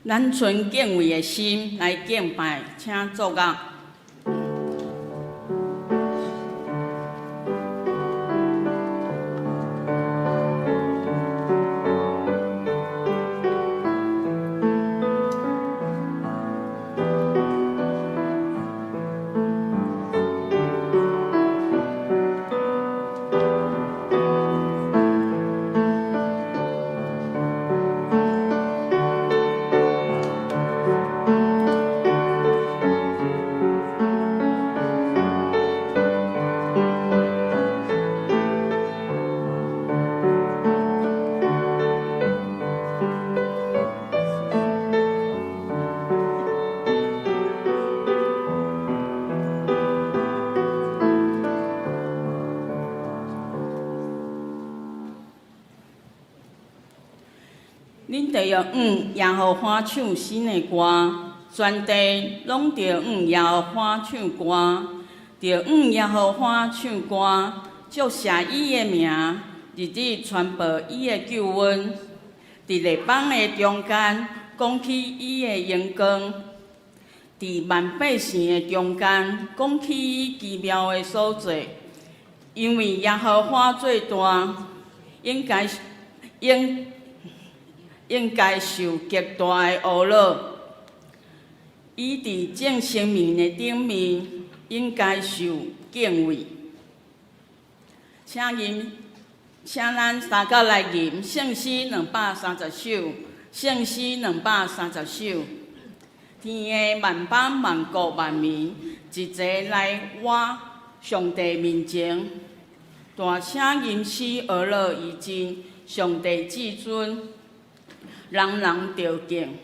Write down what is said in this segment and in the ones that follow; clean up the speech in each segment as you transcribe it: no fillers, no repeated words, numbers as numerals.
咱存敬畏的心來敬拜，請坐樂。恁著欲向耶和華唱新的歌，全地攏著向耶和華唱歌，著向耶和華唱歌，祝謝伊的名，日日傳報伊的救恩。佇列邦的中間講起伊的榮光，佇萬百姓的中間講起伊奇妙的所做。因為耶和華做大，應該應。應該受極大的呵咾，伊佇眾生命的頂面應該受敬畏。請吟，請咱三甲來吟聖詩230首，聖詩230首。天的萬邦萬國萬民，一齊來我上帝面前，大聲吟詩呵咾伊真，上帝至尊。人人著敬，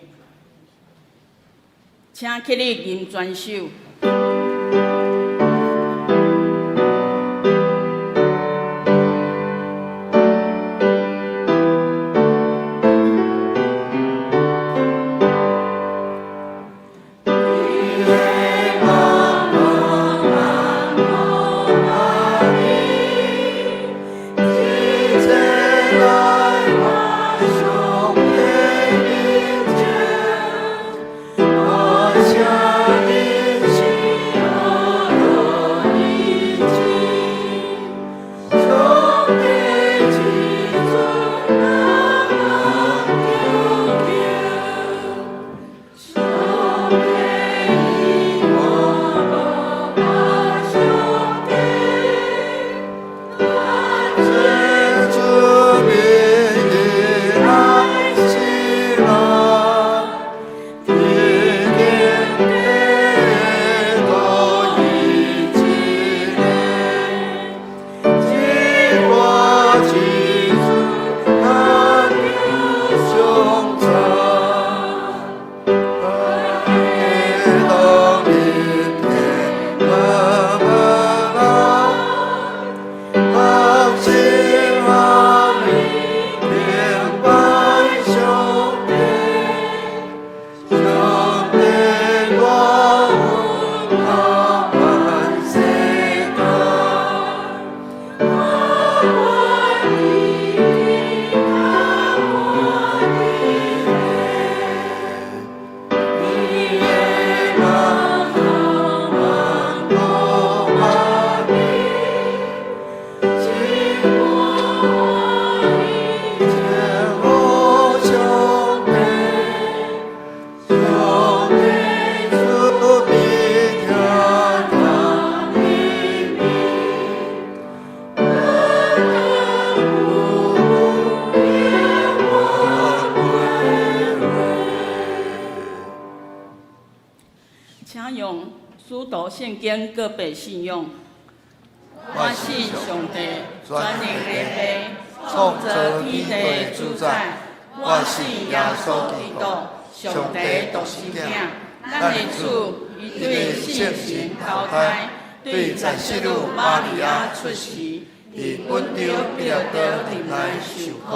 請起立吟全首。請用使徒信經告白信仰。我信上帝，全能的父，創造天地的主宰。我信耶穌基督，上帝獨生囝，咱的主，伊對聖神投胎，對十四女瑪利亞出世，佇本丟彼拉多任內受苦，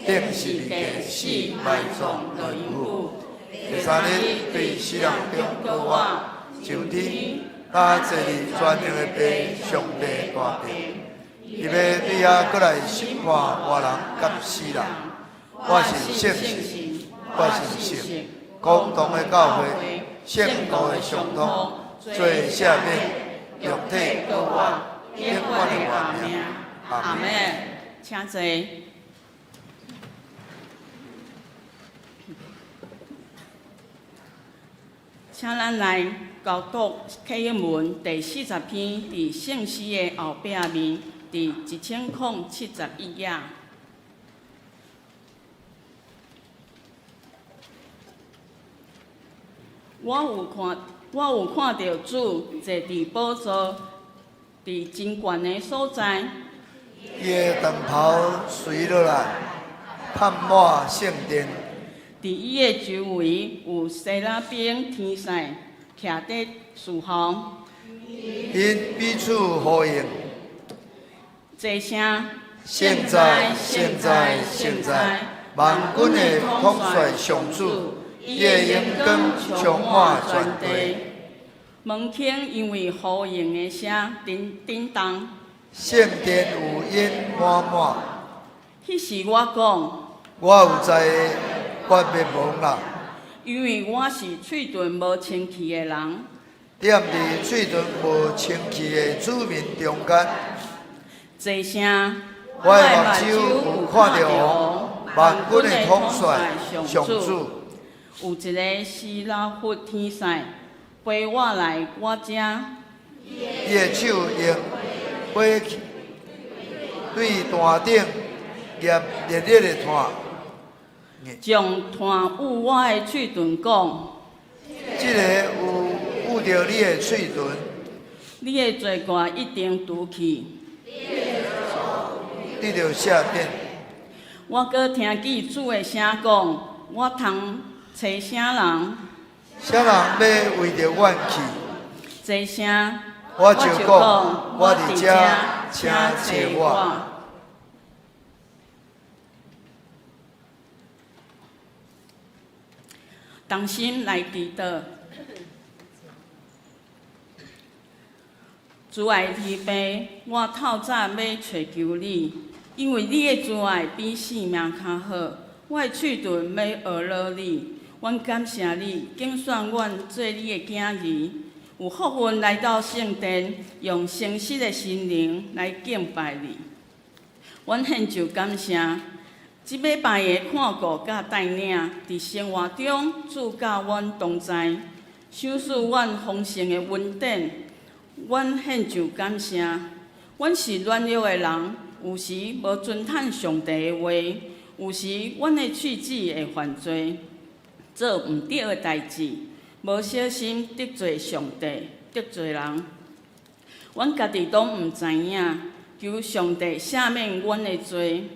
釘十字架死埋葬落陰府。第三日對死人中復活，上天，佮坐佇全能的父上帝大爿，伊欲對遐閣來審判活人佮死人。我信聖神，我信聖。共同的教會，聖徒的相通，罪赦免，肉體復活，永遠的活命。阿們。請坐。請咱來交讀啟應文第40篇，佇聖詩的後壁面，佇1071頁。我有看著主坐佇寶座，佇真懸的所在。伊的長袍垂落來，噴滿聖殿。佇伊的周圍有西拉兵天使徛佇侍候。𪜶彼此呼應。齊聲。聖哉，聖哉，聖哉！萬軍的統帥上主，伊的榮光充滿全地。門框因為呼應的聲震震動。聖殿有煙滿滿。彼時我講，我有才的決滅亡啦。因為我是喙唇無清氣的人。踮佇喙唇無清氣的子民中間。齊聲。我的目睭有看著王，萬軍的統帥上主。有一个西拉弗天使飛我來我遮。伊的手用火器對壇頂捏熱熱的炭，將炭捂我的喙唇講：這个有捂著你的喙唇，你的罪過一定除去，得著赦免。我閣聽見主的聲講：我通揣啥人？啥人欲為著阮去？齊聲。我就講，我佇遮，請揣我。同心來祈禱，慈愛天父，我透早欲揣求你，因為你的慈愛比性命較好。我的喙唇欲呵咾你，阮感謝你，揀選阮做你的囝兒，有福分來到聖殿，用誠實的心靈來敬拜你。阮獻上感謝，這禮拜的看顧佮帶領，佇生活中主佮阮同在，賞賜阮豐盛的恩典。阮獻上感謝，阮是軟弱的人，有時無遵趁上帝的話，有時阮的喙舌會犯罪，做毋對的代誌，無小心得罪上帝，得罪人。阮家己攏毋知影，求上帝赦免阮的罪，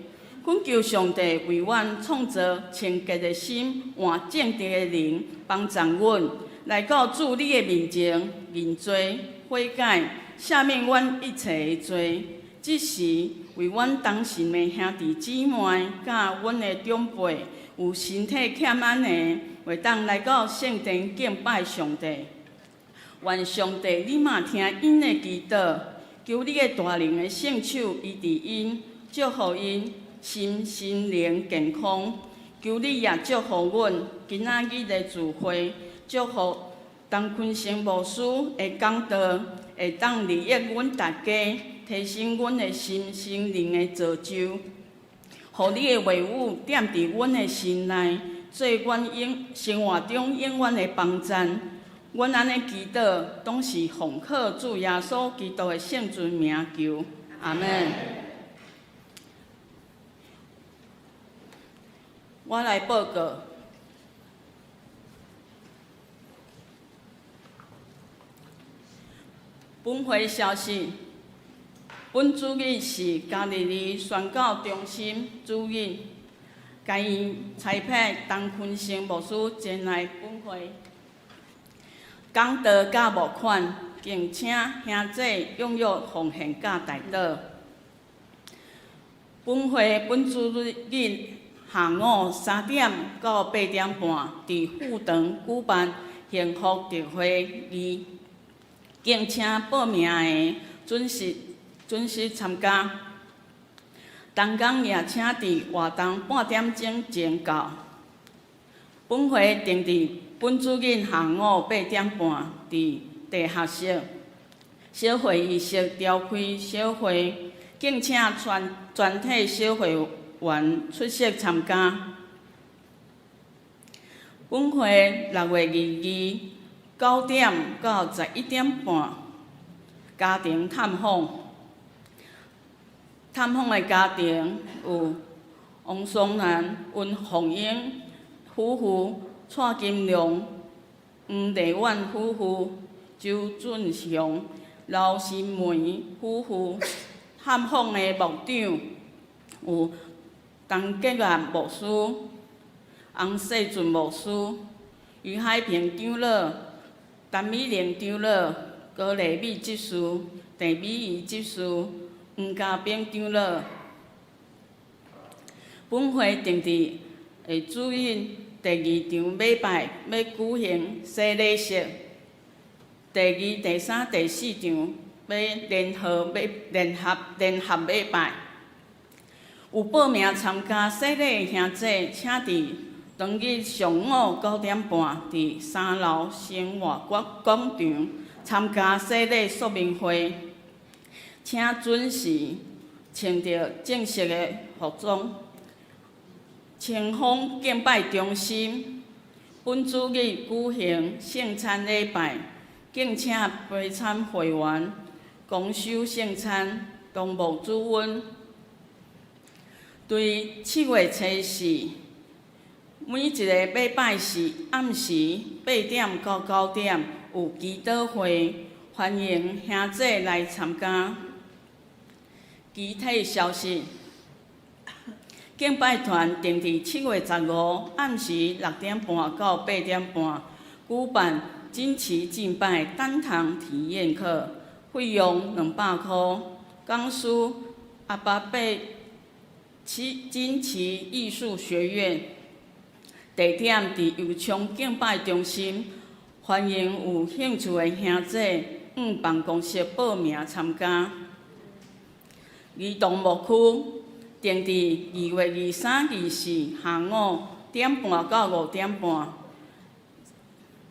懇求上帝為阮創造清潔的心，換正直的靈，幫助阮來到主你的面前認罪悔改，赦免阮一切的罪。這時為阮同信的兄弟姊妹，佮阮的長輩有身體欠安的，會當來到聖殿敬拜上帝。願上帝你嘛聽𪜶的祈禱，求你的大能的聖手醫治𪜶，祝福𪜶身心靈健康。求你也祝福阮今仔日的聚會，祝福陳坤生牧師的講道，會當利益阮大家，提升阮的心心靈的造就，予你的話語踮佇阮的心內，做阮永生活中永遠的幫贊。阮按呢祈禱，攏是奉靠主耶穌基督的聖尊名求，阿們。我來報告。本會消息，本主日是加利利宣教中心主任，該院差派陳坤生牧師前來本會講道佮募款，敬請兄弟踴躍奉獻佮代禱。本會本主日下午3點到8點半，佇富長舉辦幸福特會議，敬請報名的準時準時參加。同工也請佇活動半點鐘前到。本會定佇本主日下午8點半，佇地下室小會議室召開小會，敬請全體小會員出席參加。本會6月229點到11點半，家庭探訪。探訪的家庭有王松蘭、溫鳳英夫婦、蔡金龍、黃麗婉夫婦、周俊雄、劉新梅夫婦。探訪的牧長有陳杰亞牧師、洪世俊牧師、余海平長老、陳美玲長老、高麗美執事、鄭美儀執事、黃家炳長老。本會定佇下主日第二場禮拜欲舉行洗禮式，第二、第三、第四場欲聯合欲聯合聯合禮拜。有報名參加洗禮的兄弟，請佇當日上午9點半，佇三樓生活廣場參加洗禮說明會，請準時穿著正式的服裝。清風敬拜中心本主日舉行聖餐禮拜，敬請陪參會員共守聖餐，同沐主恩。對7月初四，每一个禮拜四暗時8點到9點有祈禱會，歡迎兄弟來參加。其他消息。敬拜團定佇7月15暗時6點半到8點半舉辦錦旗敬拜單堂體驗課，費用200箍。講師阿巴伯錦旗藝術學院，地點佇油昌敬拜中心，歡迎有興趣的兄弟向辦公室報名參加。兒童牧區定佇2月23、24下午點半到5點半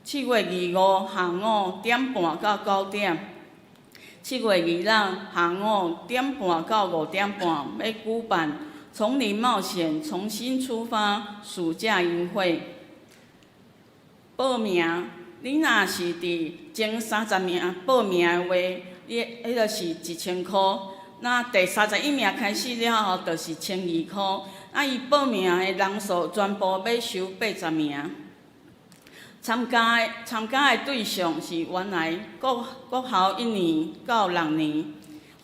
，7月25下午點半到9點，7月26下午點半到5點半，欲舉辦叢林冒險重新出發暑假營會。報名，你若是佇前30名報名的話，你彼個是1000箍。那第31名開始了後，就是1200箍。啊，伊報名的人數全部欲收80名。參加的對象是原來國校1年到6年，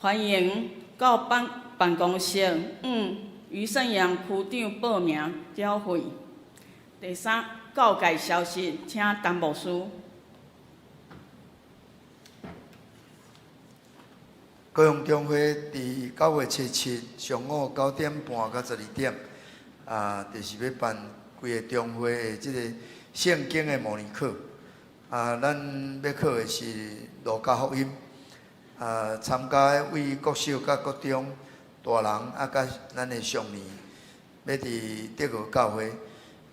歡迎到辦公室向余勝陽區長報名繳費。第三，教界消息，請陳牧師。高雄中會佇9月初7上午9點半到12點，啊，就是欲辦規个中會的這個聖經的模擬考。啊，咱欲考的是路加福音。啊，參加的位國小佮國中大人啊，佮咱的少年，欲佇德和教會。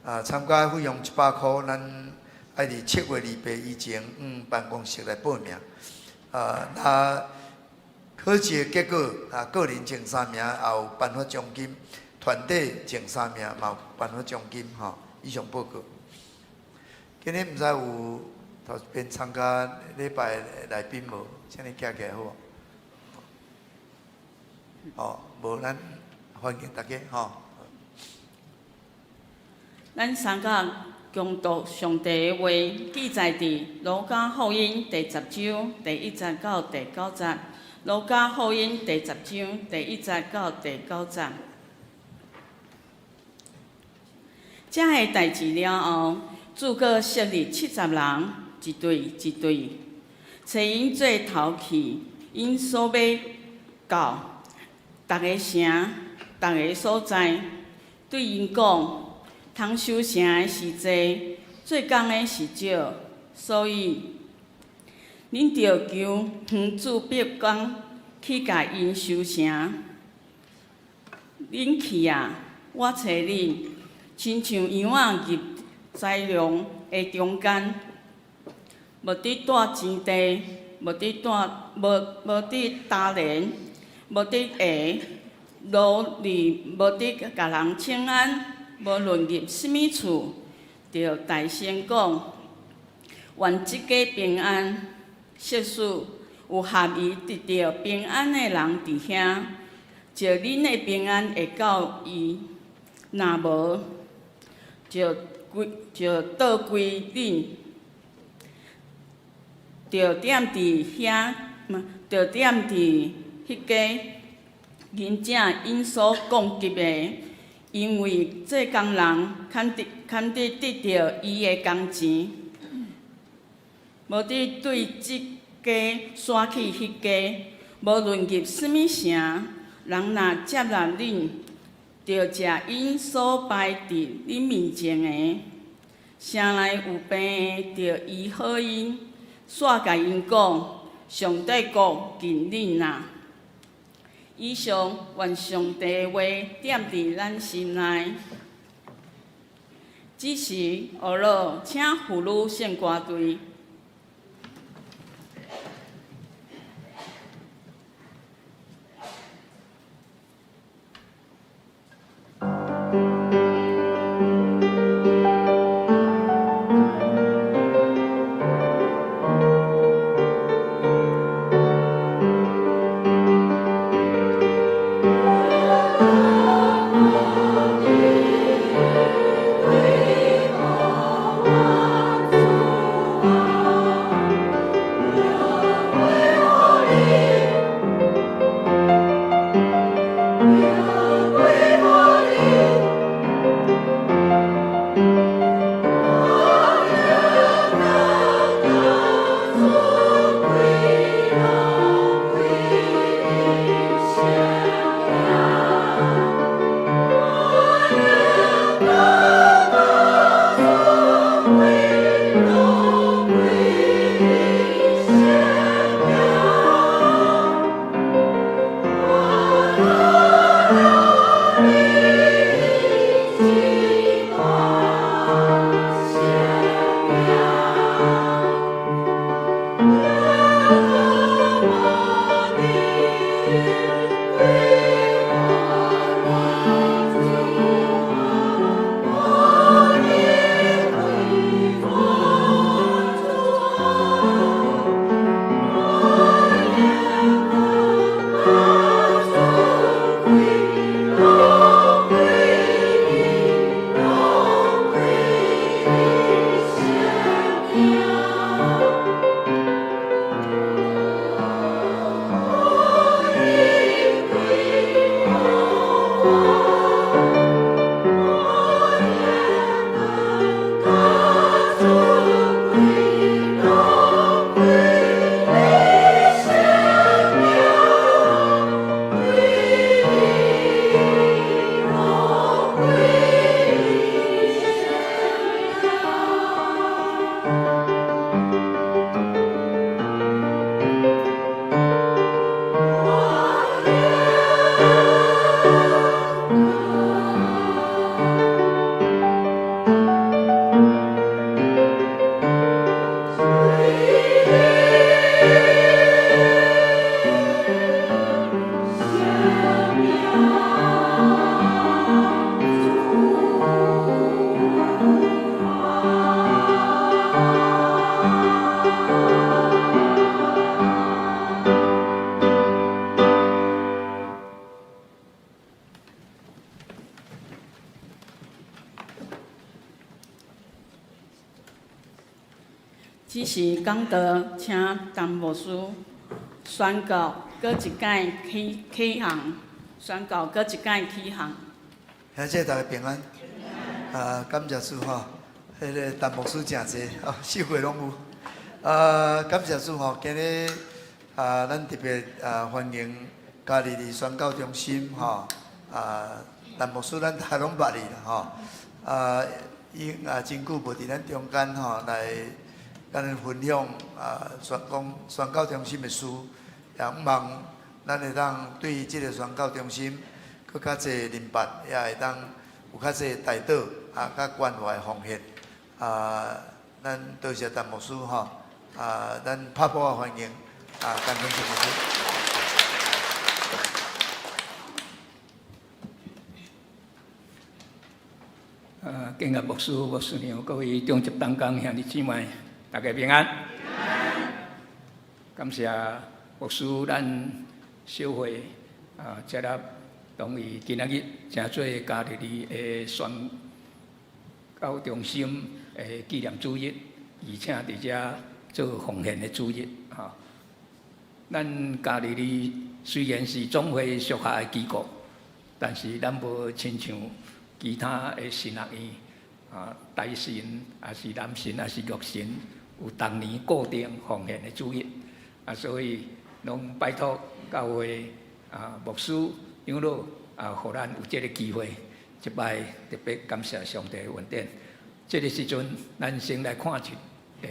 啊，參加費用100箍，咱愛佇7月28以前，向辦公室來報名。啊，那考試的結果啊，個人前三名也有頒發獎金，團體前三名嘛有頒發獎金吼。以上報告。今日毋知有頭一遍參加禮拜的來賓無？請你徛起來好無？哦，無咱歡迎大家吼。咱三甲恭讀上帝的話，記載佇路加福音第十章第一節到第九節。路加福音第十章第一節到第九節。這个代誌了後，主閣設立70人，一隊一隊，差𪜶做頭去，𪜶所欲到逐个城、逐个所在，對𪜶講：通收成的是濟，做工的是少，所以恁著求園主派工去共𪜶收成。恁去啊，我差恁，親像羊仔入豺狼的中間，無佇帶錢袋，無佇帶無無佇擔簾，無佇鞋，路裡無佇共人請安，無論入啥物厝，著大聲講，願這家平安。設使有合宜得著平安的人佇遐，就恁的平安會到伊；若無，就歸就倒歸恁。著踮佇遐，著踮佇彼家仁者𪜶所供給的，因為做工人堪得堪得得著伊的工錢。無佇對這家徙去彼家，無論入啥物城，人若接納恁，就食𪜶所擺佇恁面前的。城內有病的，就醫好𪜶，煞共𪜶講：上帝國近恁啊！以上願上帝的話踮佇咱心內。這時，俄羅請婦女聖歌隊。這時講道，請陳牧師宣告閣一擺啟啟航，宣告閣一擺啟航。兄弟大家平安。啊，感謝主吼，彼个陳牧師誠濟，哦，四歲攏有。啊，感謝主吼，今日啊，咱特別啊歡迎加利利宣教中心吼，啊，陳牧師咱大家攏捌伊啦吼，啊，伊啊真久無佇咱中間吼來。共咱分享啊，宣講宣教中心的事，也向望咱會當對這个宣教中心閣較濟明白，也會當有較濟代禱啊，佮關懷奉獻。啊，咱多謝陳牧師吼，啊，咱拍鼓歡迎啊，陳坤生牧師。啊，敬愛牧師、牧師娘，各位長執同工兄弟姊妹，大家平安。感謝牧師，咱小會啊，接納同意今仔日成做加利利的宣教中心的紀念主日，而且佇遮做奉獻的主日。吼，咱加利利雖然是總會屬下的機構，但是咱無親像其他的神學院啊，台神，抑是南神，抑是玉神，有逐年固定奉獻的主日。啊，所以攏拜託教會啊牧師長老啊，予咱有這个機會，這擺特別感謝上帝的恩典。這个時陣，咱先來看一个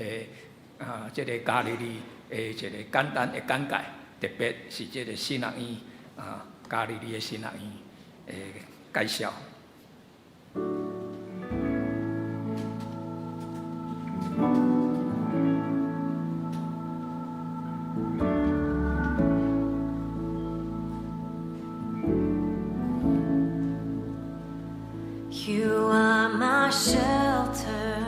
啊，這个加利利的一个簡單的簡介，特別是這个神學院啊，加利利的神學院的介紹。 You are my shelter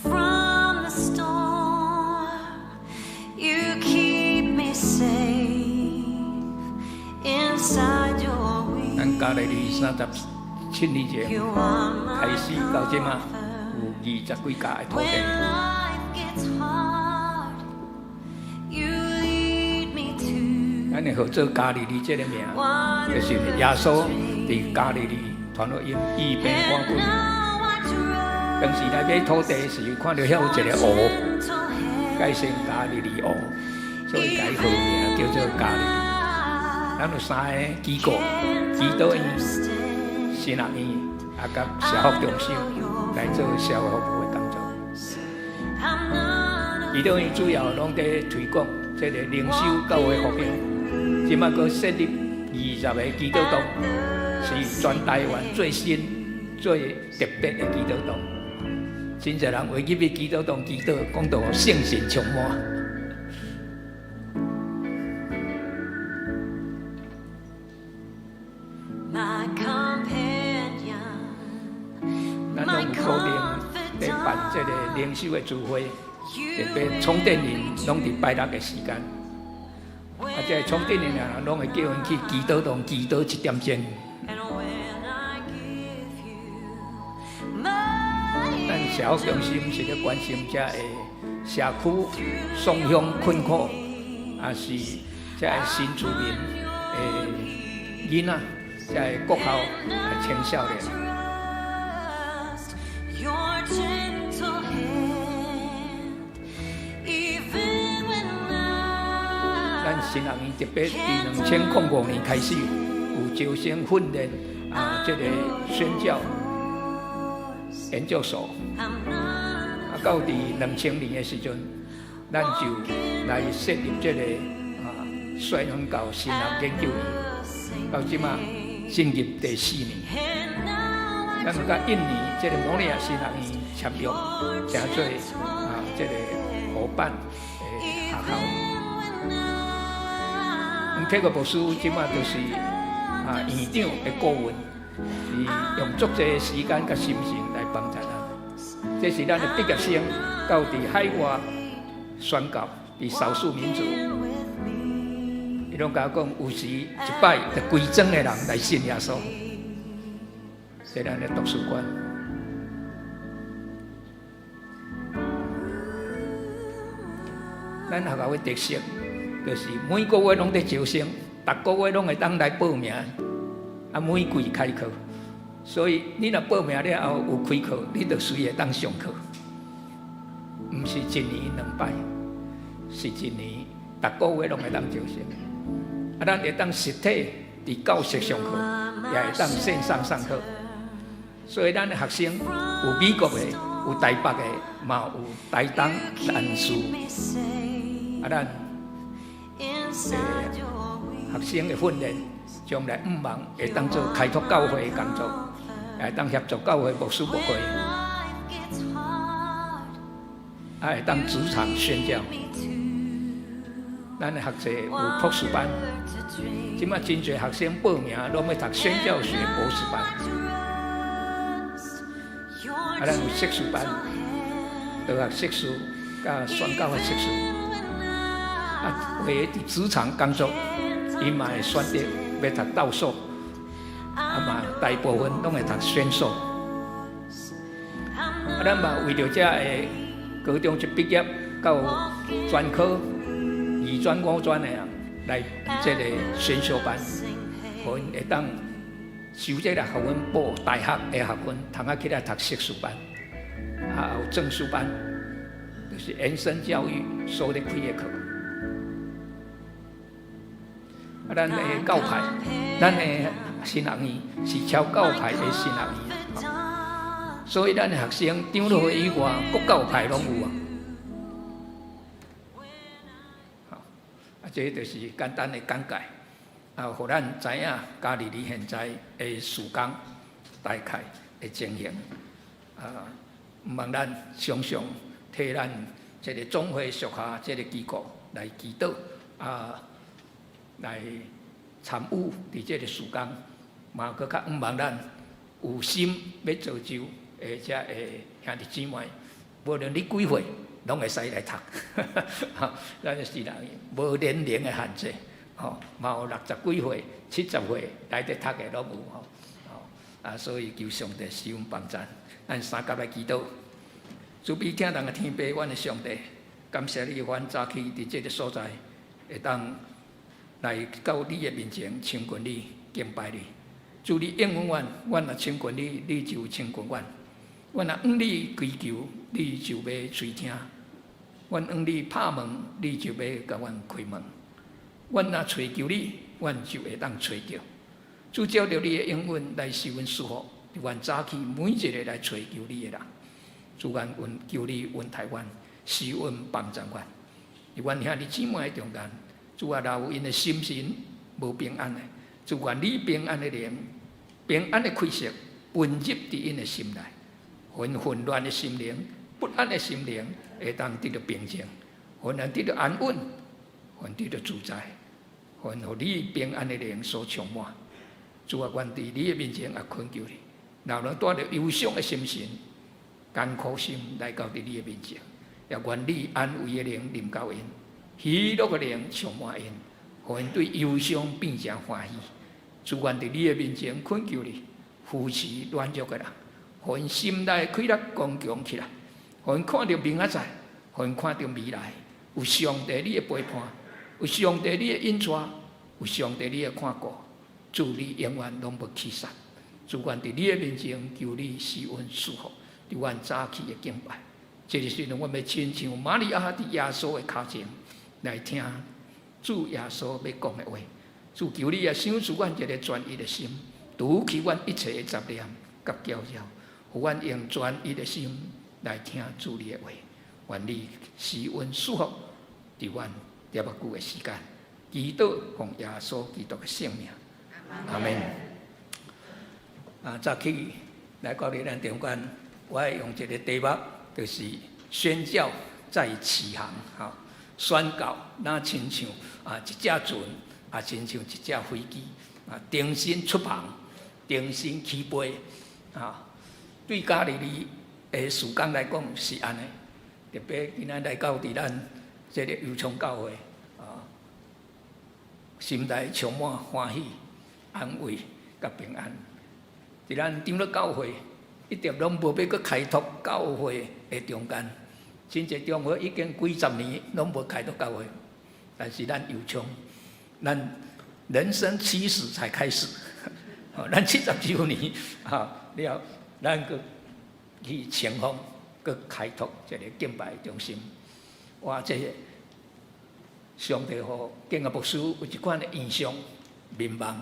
from the storm. You keep me safe inside your 咱加 wings. 利利37年前 You are 開 my 始到這馬， comfort 有20幾甲的土地。 when life gets hard. You lead me to 咱會號做加利利這个名，就是 water 耶穌佇加利利傳福音醫病趕 And 鬼。 now I 當時來買土地時，看著遐有一个湖， gentle hand. 改成加利利湖，所以改號名叫做加利利。咱有三个機構：祈禱院、神學院，啊，佮社福中心來做社會服務的工作。祈禱院主要攏佇推廣這个靈修教會復興，這馬閣設立20个祈禱堂，是全台灣最新、最特別的祈禱堂。真濟人為入去祈禱堂祈禱，講到聖神充滿。 My companion, 咱 my 攏有固定佇辦這个靈修的聚會，特別充電營攏佇拜六的時間。啊，這个充電營啊，攏會叫𪜶去祈禱堂祈禱一點鐘。 And when I give you my 咱社福中心是咧關心遮个社區雙向困苦，也是遮个新住民的囡仔，遮个國校的青少年。 trust your gentle hand, even when 咱 I 神學院特別佇2005年開始有招生訓練啊，這个宣教研究所。 I'm not 啊，到佇2000年的時陣，咱就來設立這个啊宣教神學研究院，到這馬進入第四年。 And now I 咱佮印尼這个摩利亞神學院簽約，成做啊這个夥伴的學校。阮啟國牧師這馬就是啊院長的顧問，是用足濟時間佮心神來幫助咱。這是咱的畢業生到佇海外宣教，佇少數民族，伊攏共我講，有時一擺就規莊的人來信耶穌，這咱的圖書館。咱學校的特色就是每個月攏佇招生，逐個月攏會當來報名，啊，每季開課，所以你若報名了後有開課，你就隨會當上課，毋是一年兩擺，是一年逐個月攏會當招生。啊，咱會當實體佇教室上課，也會當線上上課。所以咱的學生有美國的，有台北的，嘛有台東、南勢。啊，咱學生的訓練，將來向望會當做開拓教會的工作，會當協助教會牧師牧會。啊會當職場宣教。咱的學制有博士班，這馬真濟學生報名攏欲讀宣教學博士班。啊，咱有碩士班，大學碩士佮宣教的碩士。啊，有的佇職場工作，伊嘛會選擇欲讀道碩，啊嘛大部分攏會讀宣碩。啊，咱嘛為著遮的高中一畢業到專科、二專、五專的人來這个選修班，予𪜶會當修這个學分報大學的學分，通啊起來讀碩士班，啊有證書班，就是延伸教育所咧開的課。啊，咱的教派，咱的神學院是超教派的神學院，所以咱的學生長老會以外，各教派攏有啊。好，啊，這就是簡單的講解，啊，予咱知影加利利現在的事工大概的情形。啊，毋望咱常常替咱這个總會屬下這个機構來祈禱，啊，來參與佇這个事工，嘛閣較毋望咱有心欲造就的遮个兄弟姊妹，無論你幾歲，攏會使來讀。咱的是人無年齡的限制，吼，嘛有六十幾歲、70歲來佇讀的攏有吼。啊，所以求上帝賜阮幫贊，咱三佮來祈禱。慈悲疼人的天父，阮的上帝，感謝你，阮早起佇這个所在，會當來到你的面前親近你、敬拜你。主你應允阮，阮若親近你，你就親近阮。阮若向你祈求，你就欲垂聽；阮向你拍門，你就欲共阮開門。阮若揣求你，阮就會當揣著。主照著你的應允來賜阮祝福，阮早起每一个來揣求你的人，主願阮求你恩待阮，賜阮幫助阮。佇阮兄弟姊妹的中間，主啊，若有𪜶的心神無平安的，主願你平安的靈、平安的氣息噴入佇𪜶的心內，予𪜶混亂的心靈、不安的心靈會當得著平靜，予𪜶得著安穩，予𪜶得著自在，予𪜶予你平安的靈所充滿。主啊，阮佇你的面前也懇求你，若有人帶著憂傷的心神、艱苦心來到佇你的面前，也願你安慰的靈臨到𪜶，喜樂的靈充滿𪜶，予𪜶對憂傷變成歡喜。主願佇你的面前懇求你，扶持軟弱的人，予𪜶心內氣力剛強起來，予𪜶看著明仔載，予𪜶看著未來，有上帝你的陪伴，有上帝你的引帶，有上帝你的看顧，主你永遠攏無棄殺。主願佇你的面前求你施恩賜福，佇阮早起的敬拜。這个時陣，阮欲親像瑪利亞佇耶穌的跤前來聽主耶穌欲講的話。主求你也賞賜阮一个專一的心，除去阮一切的雜念佮攪擾，予阮用專一的心來聽主你的話。願你施恩賜福，佇阮遮麼久的時間，祈禱奉耶穌基督的聖名，阿門。啊，早起來到佇咱中間，我會用一个題目，就是宣教再起航，吼，宣教若親像啊一隻船，啊親像一隻飛機，啊重新出航，重新起飛，啊，對加利利的事工來講是按呢，特別今仔來到佇咱這个油蔥教會，啊，心內充滿歡喜、安慰佮平安。佇咱長老教會，一直攏無欲閣開拓教會的中間，真濟中會已經幾十年攏無開拓教會，但是咱油蔥，咱人生70才開始，咱70週年，哈了，咱閣去前方閣開拓一个敬拜中心。哇！這个上帝予建國牧師有一款的異象、眠夢，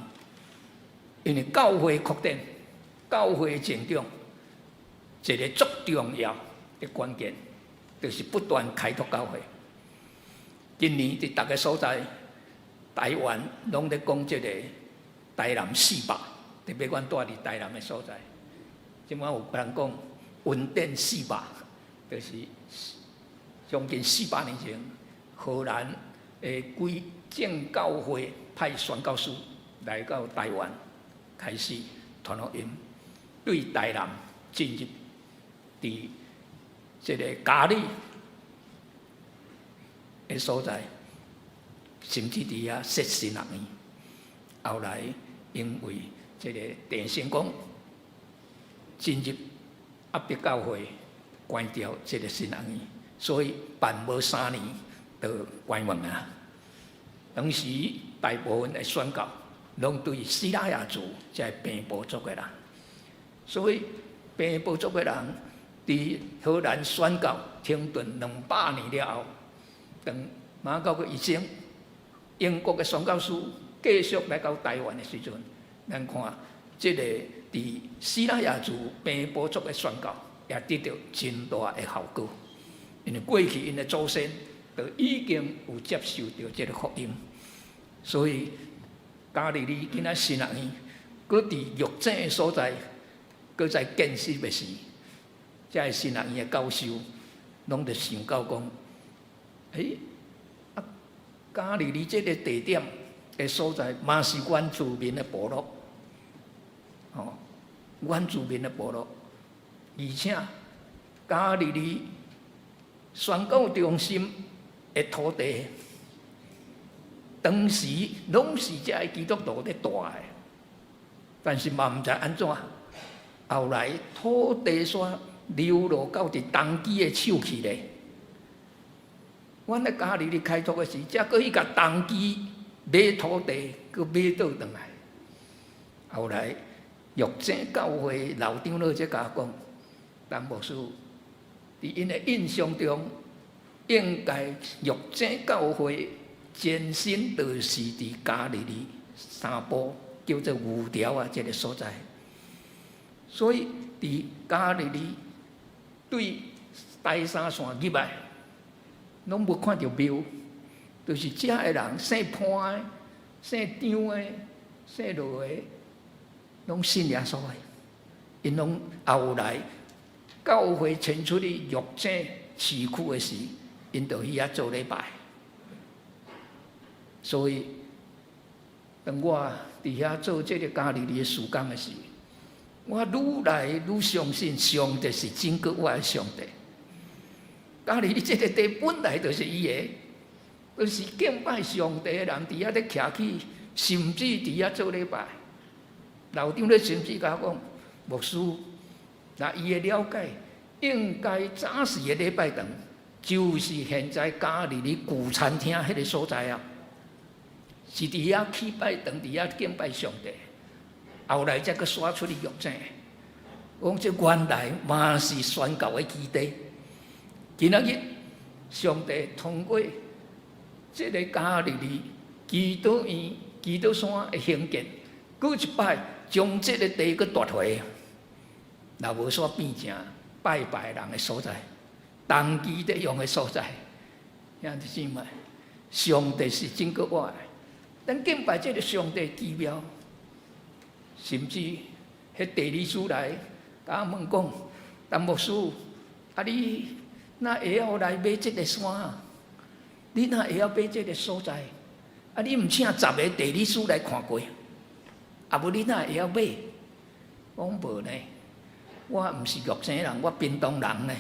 因為教會擴展、教會成長，一个足重要的關鍵，就是不斷開拓教會。今年佇逐个所在，台灣攏咧講這个台南四百，特別阮蹛佇台南的所在，這擺有人講雲頂四百，就是將近400年前，荷蘭的歸正教會派宣教師來到台灣，開始傳福音，對台南進入佇這个佳里的所在，甚至佇遐設神學院。後來因為這个鄭成功進入壓迫教會，關掉這个神學院，所以辦無3年就關門啊。當時大部分的宣教，攏對西拉雅族，這个平埔族的人，所以平埔族的人佇荷蘭宣教停頓200年了後，當馬狗閣醫生，英國的宣教師繼續來到台灣的時陣，咱看這个佇西拉雅族平埔族的宣教，也得著真大的效果，因為過去𪜶的祖先就已經有接受著這个福音，所以加利利今仔神學院，閣佇玉井的所在，閣在建設的時，這个神學院的教授，攏著想到講，欸，啊，加利利這个地點的所在，嘛是原住民的部落，吼，原住民的部落，而且加利利宣教中心的土地，當時攏是這个基督徒咧蹛的，但是嘛毋知按怎，後來土地煞流落到佇東基的手去咧。阮咧加利利開拓的時，才閣去共東基買土地，閣買倒轉來。後來玉井教會老長老才共我講，陳牧師，佇𪜶的印象中，應該玉井教會前身就是佇加利利三埔叫做牛寮仔這个所在。所以佇加利利對台三線入來，攏無看著廟，就是遮的人姓潘的、姓張的、姓羅的，攏信耶穌的。𪜶攏後來教會遷出去玉井市區的時，𪜶就去遐做禮拜。所以，當我佇遐做這个加利利的事工的時，我愈來愈相信上帝是拯救我的上帝。加利利這个地本來就是伊的，就是敬拜上帝的人佇遐咧徛起，甚至佇遐做禮拜。老長咧甚至共我講，牧師，若伊的了解，應該早時的禮拜堂，就是現在加利利舊餐廳彼个所在啊，是佇遐起拜堂，佇遐敬拜上帝。後來才閣徙出去玉井，講這原來嘛是宣教的基地。今仔日上帝通過這个加利利祈禱院、祈禱山的興建，閣一擺將這个地閣奪回，若無煞變成拜拜人的所在，長期咧用的所在。兄弟姊妹，上帝是拯救我的，咱敬拜這个上帝奇妙，甚至彼地理師來共我問講，陳牧師，啊你哪會曉來買這个山？你哪會曉買這个所在？啊你毋請10个地理師來看過？啊無你哪會曉買？我講無呢，我毋是玉井人，我屏東人呢，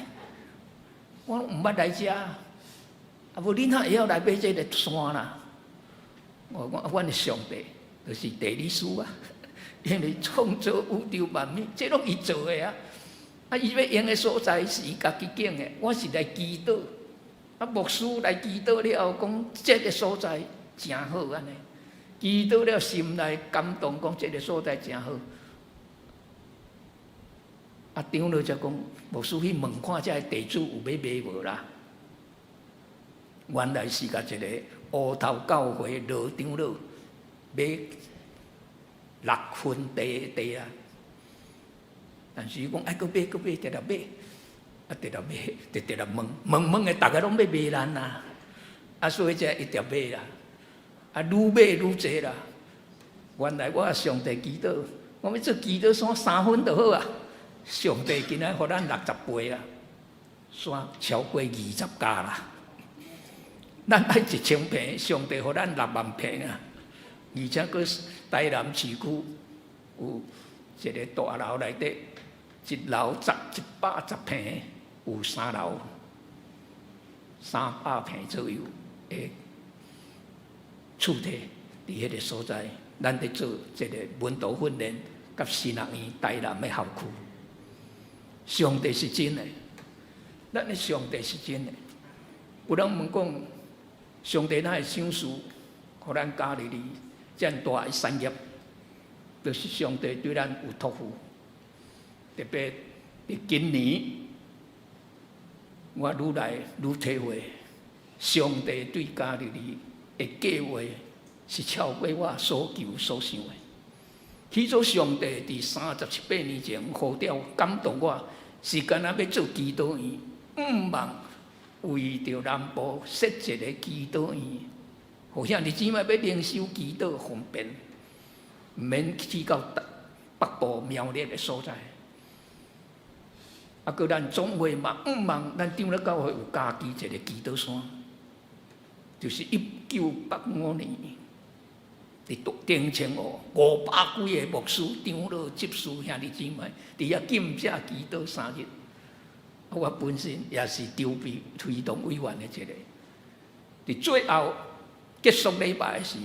我毋捌來遮。啊無你哪會曉來買這个山啦？我講，阮的上帝就是地理師啊，因為創造宇宙萬物，這攏伊做的啊。啊，伊欲用的所在是伊家己揀的，我是來祈禱。啊，牧師來祈禱了後，講這个所在誠好按呢。祈禱了心內感動，講這个所在誠好。啊，長老才講，牧師去問看這个地主有欲賣無啦？原來是共一個烏頭教會羅長老買6分地的地啊。但是伊講愛閣買閣買，直直買，啊直直買，直直問問問的，逐个攏欲賣咱啊，啊所以才一直買啦，啊愈買愈濟啦。原來我上帝祈禱，我欲做祈禱山3分就好啊。上帝今仔予咱60倍啊！山超過20家啦。咱愛1000坪，上帝予咱6萬坪啊！而且閣台南市區有一個大樓內底，一樓十110坪，有三樓，300坪左右的厝地，佇彼個所在，咱佇做這個門徒訓練佮神學院台南的校區。上帝是真的，咱的上帝是真的。有人問講，上帝哪會賞賜，予咱加利利遮大的產業，就是上帝對咱有託付。特別佇今年，我愈來愈體會，上帝對加利利的計劃是超過我所求所想的。起初，上帝佇三十七八年前呼召感動我，是敢若欲做祈禱院，向望為著南部設一個祈禱院，予兄弟姊妹欲靈修祈禱方便，毋免去到北部苗栗的所在。啊，閣咱總會嘛，向望咱長老教會有家己一個祈禱山，就是1985年，佇頂清湖500幾个牧師、長老、執事兄弟姊妹，佇遐禁食祈禱3日。我本身也是籌備推動委員的一個。佇最後結束禮拜時，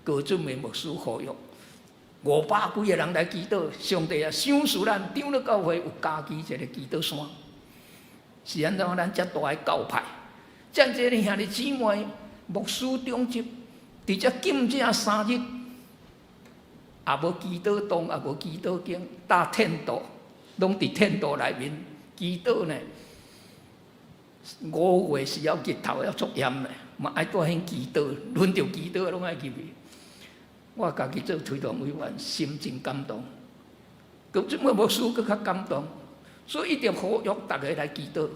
高俊明牧師呼籲500幾个人來祈禱，上帝啊，賞賜咱長老教會有家己一個祈禱山。是按怎咱遮大的教派，遮濟兄弟姊妹、牧師長執，佇遮禁食三日，也無祈禱洞，也無祈禱間，搭天道，攏佇天道內面祈禱呢。5月時候日頭猶足炎呢，嘛愛蹛彼祈禱，輪著祈禱攏愛入去。我家己做推動委員，心真感動。高俊明牧師閣較感動，所以一定呼籲逐家來祈禱。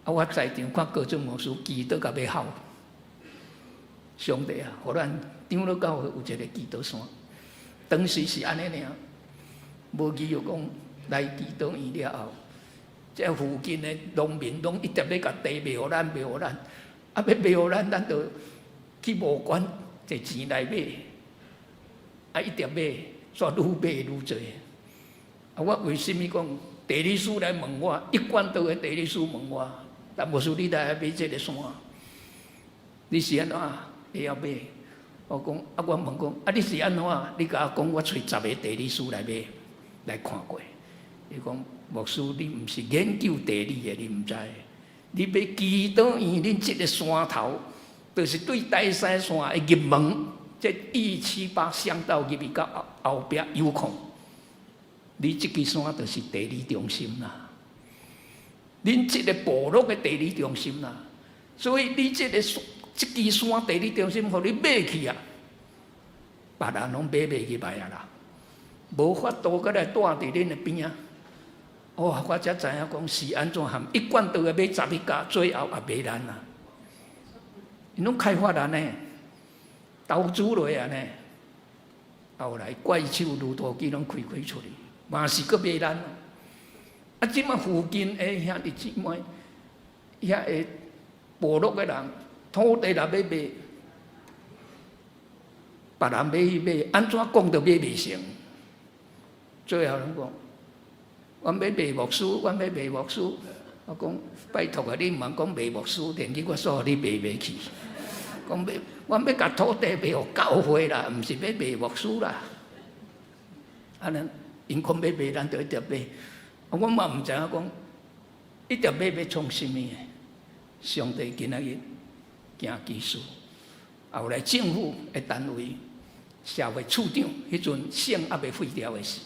啊，我在場看高俊牧師祈禱甲欲哭。上帝啊，予咱長老教會有一個祈禱山。當時是按呢爾，無疑有講來祈禱院了後，這附近的農民攏一直欲共地賣予咱，賣予咱，啊，欲賣予咱，咱就去募捐摕錢來買，啊，一直買，煞愈買愈濟。啊，我為啥物講地理師來問我，一貫道的地理師問我，陳牧師你來買這个山，你是按怎會曉買？我講啊，我問講啊，你是按怎？你共我講，我揣十个地理師來買，來看過。伊講牧師，你毋是研究地理的，你毋知。你欲祈禱院，恁這个山頭，就是對台西線的入門，這178鄉道入去到後後壁油礦。你這支山就是地理中心啦，恁這个部落的地理中心啦，所以你這个山，這支山地理中心，予你買去啊，別人攏買袂入來啊啦，無法度閣來蹛佇恁的邊仔。哦，我才知影講是按怎含一貫道的買11家，最後也賣咱啦。𪜶攏開發咱呢，投資落啊呢，後來怪手鋁拖機攏開開出去，嘛是閣賣咱。啊，這馬附近的兄弟姊妹，遐个部落的人，土地若欲賣，別人欲去買，按怎講都買袂成。最後攏講，阮欲賣牧師，阮欲賣牧師。我講拜託啊，你毋通講賣牧師，連去我煞予你賣袂去。講欲，阮欲共土地賣予教會啦，毋是欲賣牧師啦。按呢，𪜶講欲賣，咱就一直買。我嘛毋知影講，一直買欲創啥物的。上帝今仔日行奇事，後來政府的單位、社會處長，彼陣省猶未廢掉的時，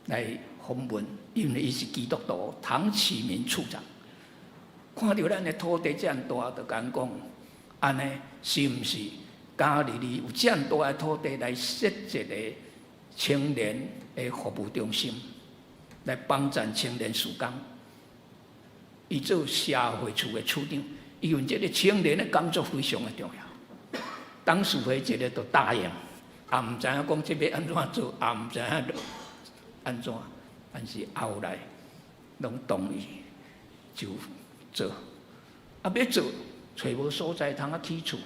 來訪問，因為伊是基督徒，唐啟明處長，看著咱的土地遮爾大，就共阮講，按呢是毋是加利利有遮爾大的土地來設一個青年的服務中心，來幫助青年事工？伊做社會處的處長，因為這个青年的工作非常的重要。董事會一个就答應，也毋知影講這欲按怎做，也毋知影按怎，但是後來攏同意，就做，啊欲做，揣無所在通啊起厝。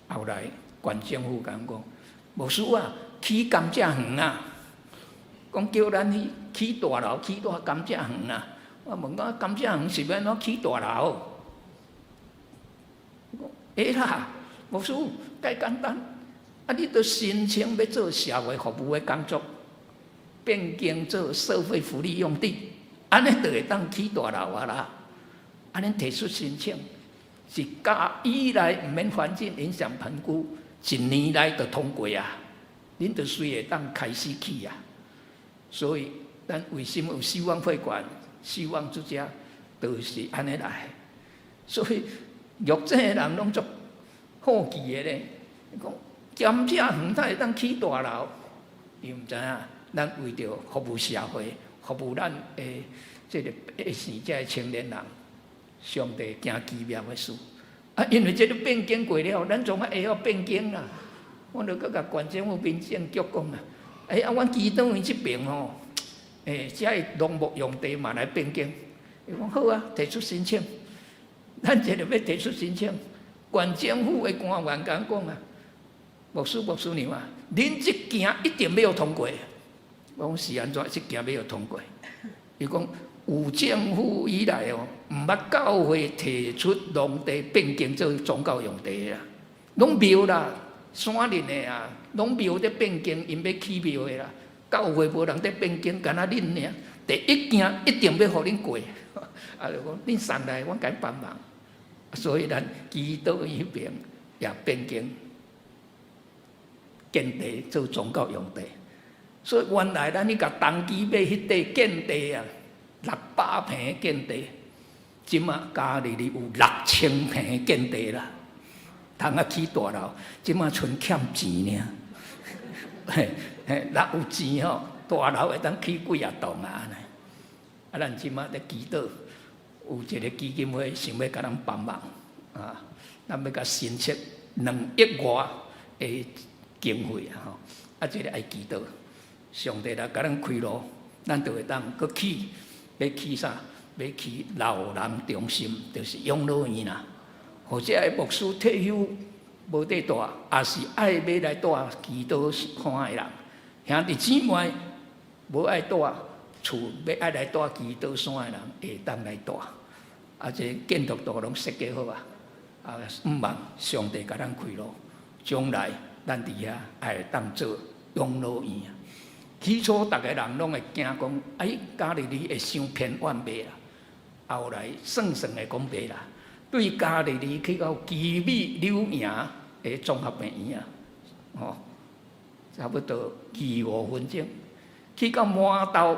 後來縣政府共講，牧師啊，起甘蔗園啊，講叫咱去起大樓，起大甘蔗園啊。我問講甘蔗園是欲按怎起大樓？會啦，牧師，介簡單。啊，你著申請欲做社會服務的工作，變更做社會福利用地，按呢就會當起大樓啊啦。啊，恁提出申請，是加以來毋免環境影響評估，一年內就通過啊。恁就隨會當開始起啊。所以，咱為什麼有希望會館、希望之家，都是按呢來。所以，玉井的人攏足好奇的咧，講甘蔗園哪會當起大樓？伊毋知影，咱為著服務社會，服務咱的這个百姓，這个青年人，上帝行奇妙的事。啊，因為這個變更過了，咱總愛會曉變更啦。我就閣共縣政府民政局講啊，欸啊，阮祈禱院這爿吼，欸，這个農牧用地嘛來變更。伊講好啊，提出申請。咱這個欲提出申請，縣政府的官員共講啊，牧師牧師娘啊，恁這件一定欲予通過。我講是按怎？這件欲予通過？伊講有政府以來哦，毋捌教會提出農地變更做宗教用地啊，攏廟啦、山林的啊，攏廟咧變更，𪜶欲起廟的啦。教會無人咧變更，干焦恁爾。第一件一定欲予恁過，啊，就講恁送來，阮共幫忙。所以咱祈禱院彼爿也變更建地做宗教用地。所以原來咱去共東基買彼塊建地啊，600坪建地，這馬加利利有6000坪建地啦，通啊起大樓，這馬賰欠錢爾。嘿，嘿，若有錢吼，大樓會當起幾仔棟啊按呢。啊，咱這馬咧祈禱，有一个基金會想欲共咱幫忙啊，咱欲共申請2億外的經費啊吼，啊，這个愛祈禱，上帝若共咱開路，咱就會當閣起，欲起啥？欲起老人中心，就是養老院啦。或者牧師退休無地蹛，抑是愛欲來蹛祈禱山的人，兄弟姊妹無愛蹛厝，欲愛來蹛祈禱山的人，會當來蹛。啊，這建築圖攏設計好啊，啊，向望上帝共咱開路，將來咱佇遐會當做養老院。起初逐个人攏會驚講，哎，加利利會傷偏遠袂啦？後來算算會講袂啦。對加利利去到奇美柳營的綜合病院啊，吼，差不多25分鐘；去到滿豆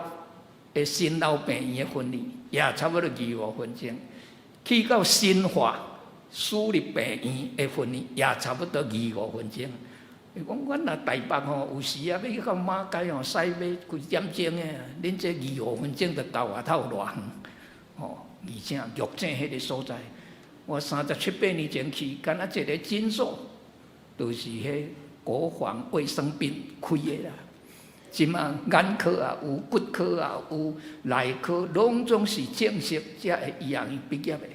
的新老病院的分院，也差不多二五分鐘；去到新化私立病院的分院，也差不多二五分鐘。伊講，阮若台北吼，有時啊，欲去到馬偕吼，駛欲幾點鐘的，恁這二五分鐘就到外頭偌遠，吼！而且玉井彼个所在，我三十七八年前去，敢若一个診所，就是彼國防衛生兵開的啦。這馬眼科也有，骨科也有，內科攏總是正式這个醫學院畢業的，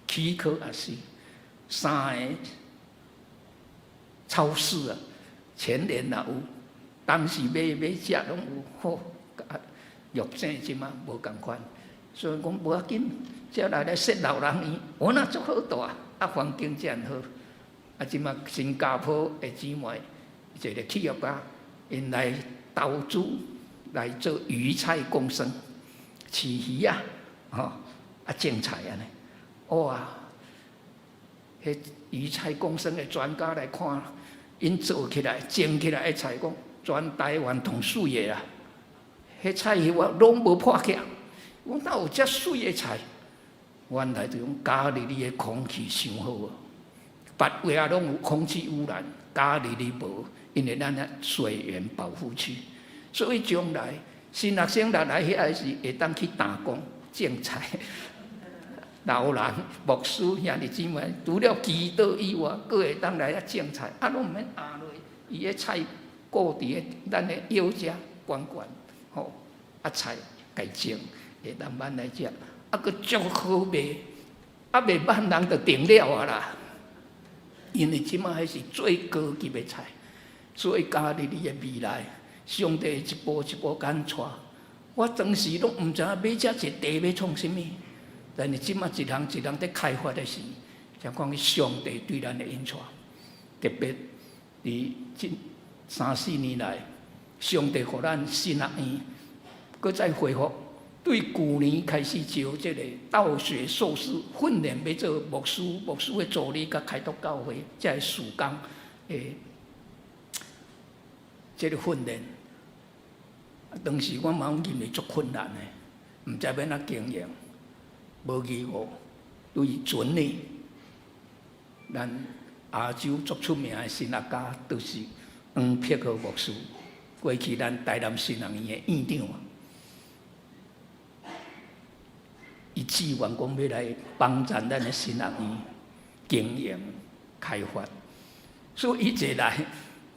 齒科也是，三个超市啊，全聯也有，當時買買食攏有，好，玉井這馬無仝款，所以講無要緊，這來來設老人院，我若足好蹛，啊環境遮爾好，啊這馬新加坡的姊妹，一个企業家，𪜶來投資來做魚菜共生，飼魚仔，吼，啊種菜按呢，哇！彼魚菜共生的專家來看，𪜶做起來、種起來的菜，講全台灣上媠的啦。彼菜葉仔攏無破起來，我哪有遮媠的菜？原來就講加利利的空氣傷好啊，別位仔攏有空氣污染，加利利無，因為咱遐水源保護區，所以將來新學生若來遐時，會當去打工種菜。老人、牧師、兄弟姊妹，除了祈禱以外，閣會當來遐種菜，啊，攏毋免壓落，伊的菜顧佇咧咱的腰遮懸懸，吼，啊菜共種，會當慢來食，啊閣足好賣，猶未挽人就停了啊啦。因為這馬彼是最高級的菜，所以加利利的未來，上帝一步一步共帶。我當時攏毋知影買遮濟地欲創啥物，但是這馬一項一項佇開發的時，才看見上帝對咱的引帶，特別佇這三四年來，上帝予咱神學院閣再恢復，對舊年開始招這个道學碩士訓練，欲做牧師、牧師的助理，佮開拓教會，這个事工的這个訓練。當時我嘛認為足困難的，毋知欲按怎經營，無疑誤，對前年，咱亞洲足出名的神學家，就是黃柏豪牧師，過去咱台南神學院的院長啊，伊志願講欲來幫贊咱的神學院經營開發，所以伊一來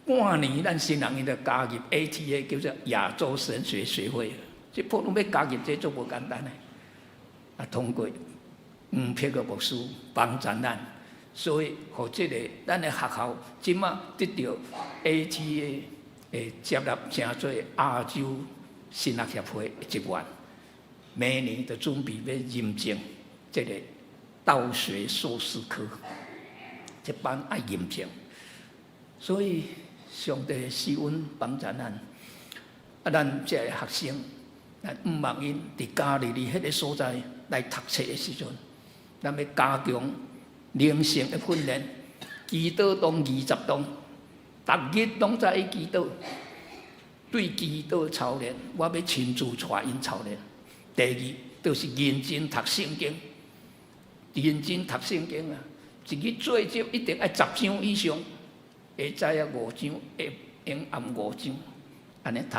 半年，咱神學院就加入 ATA，叫做亞洲神學學會。這普通欲加入這足無簡單的，啊，通過黃柏豪牧師幫贊咱，所以予這个咱的學校這馬得著 ATA 的接納，成做亞洲神學協會的一員。明年就準備欲認證這个道學碩士科，這班愛認證，所以上帝施恩幫助咱，啊，咱這个學生，咱向望𪜶佇加利利彼个所在來讀冊的時陣，咱欲加強靈性的訓練，祈禱堂20堂，逐日攏在祈禱，對祈禱操練，我欲親自帶𪜶操練。第二，就是認真讀聖經，認真讀聖經啊！一日最少一定愛10章以上，下早啊五章，下暝暗五章，按呢讀。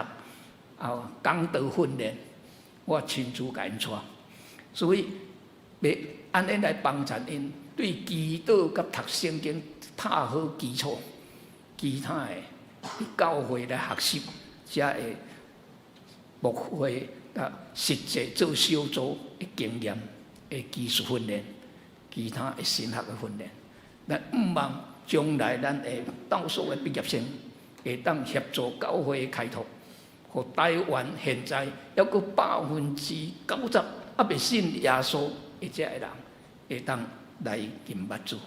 啊，講道訓練，我親自共𪜶帶，所以欲按呢來幫助𪜶對祈禱佮讀聖經打好基礎，其他的佇教會來學習，才會牧會佮實際做小組的經驗的技術訓練，其他的神學的訓練，咱向望將來咱的道碩的畢業生會當協助教會的開拓，予台灣現在猶閣90%猶未信耶穌的這个人，會當來認捌主。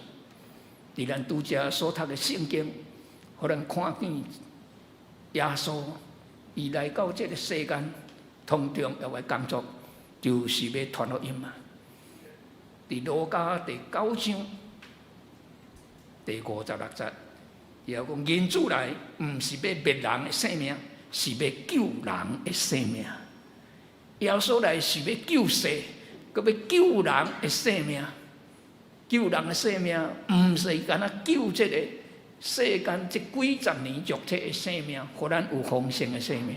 佇咱拄才所讀的聖經，予咱看見耶穌伊來到這个世間，頭重要的工作就是欲傳福音嘛。佇路加第九章第56節，伊又講人子來，毋是欲滅人的性命，是欲救人的性命。耶穌來是欲救世，閣欲救人的性命。救人的性命，毋是干焦救這个世間這幾十年肉體的性命，予咱有豐盛的生命，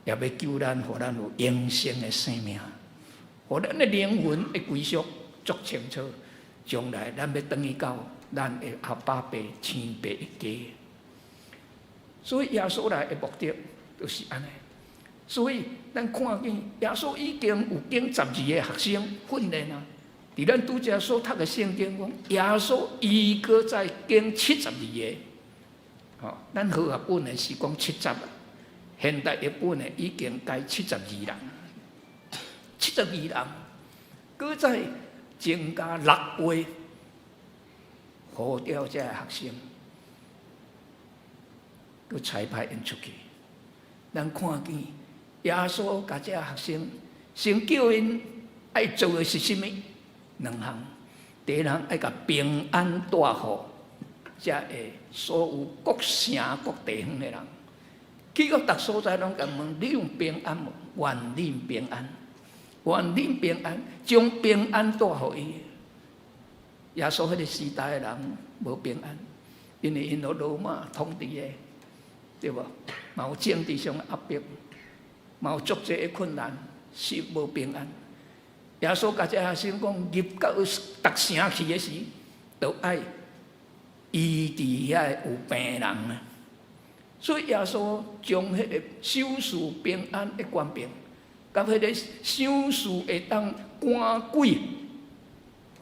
也欲救咱，予咱有永生的生命，予咱的靈魂的歸宿足清楚。將來咱欲轉去到咱的阿爸爸天父的家。所以耶穌來的目的就是按呢。所以咱看見耶穌已經有經十二个學生訓練啊。佇咱拄才所讀的聖經講，耶穌伊閣再揀七十二个，吼，咱和合本的是講七十，現代譯本的已經改七十二人，七十二人，閣再增加六倍，呼召這个學生，閣差派𪜶出去。咱看見耶穌共這个學生，先叫𪜶愛做的是啥物？兩項，第一項愛共平安帶予遮个所有各城各地方的人，去到逐所在攏共問：你有平安無？願恁平安，願恁平安，將平安帶予伊。耶穌彼个時代的人無平安，因為𪜶予羅馬統治的，對無？嘛有政治上的壓迫，嘛有足濟的困難，是無平安。耶穌共這學生講，入到逐城去的時，都愛醫治遐有病人啊。所以耶穌將彼个賞賜平安的權柄，佮彼个賞賜會當趕鬼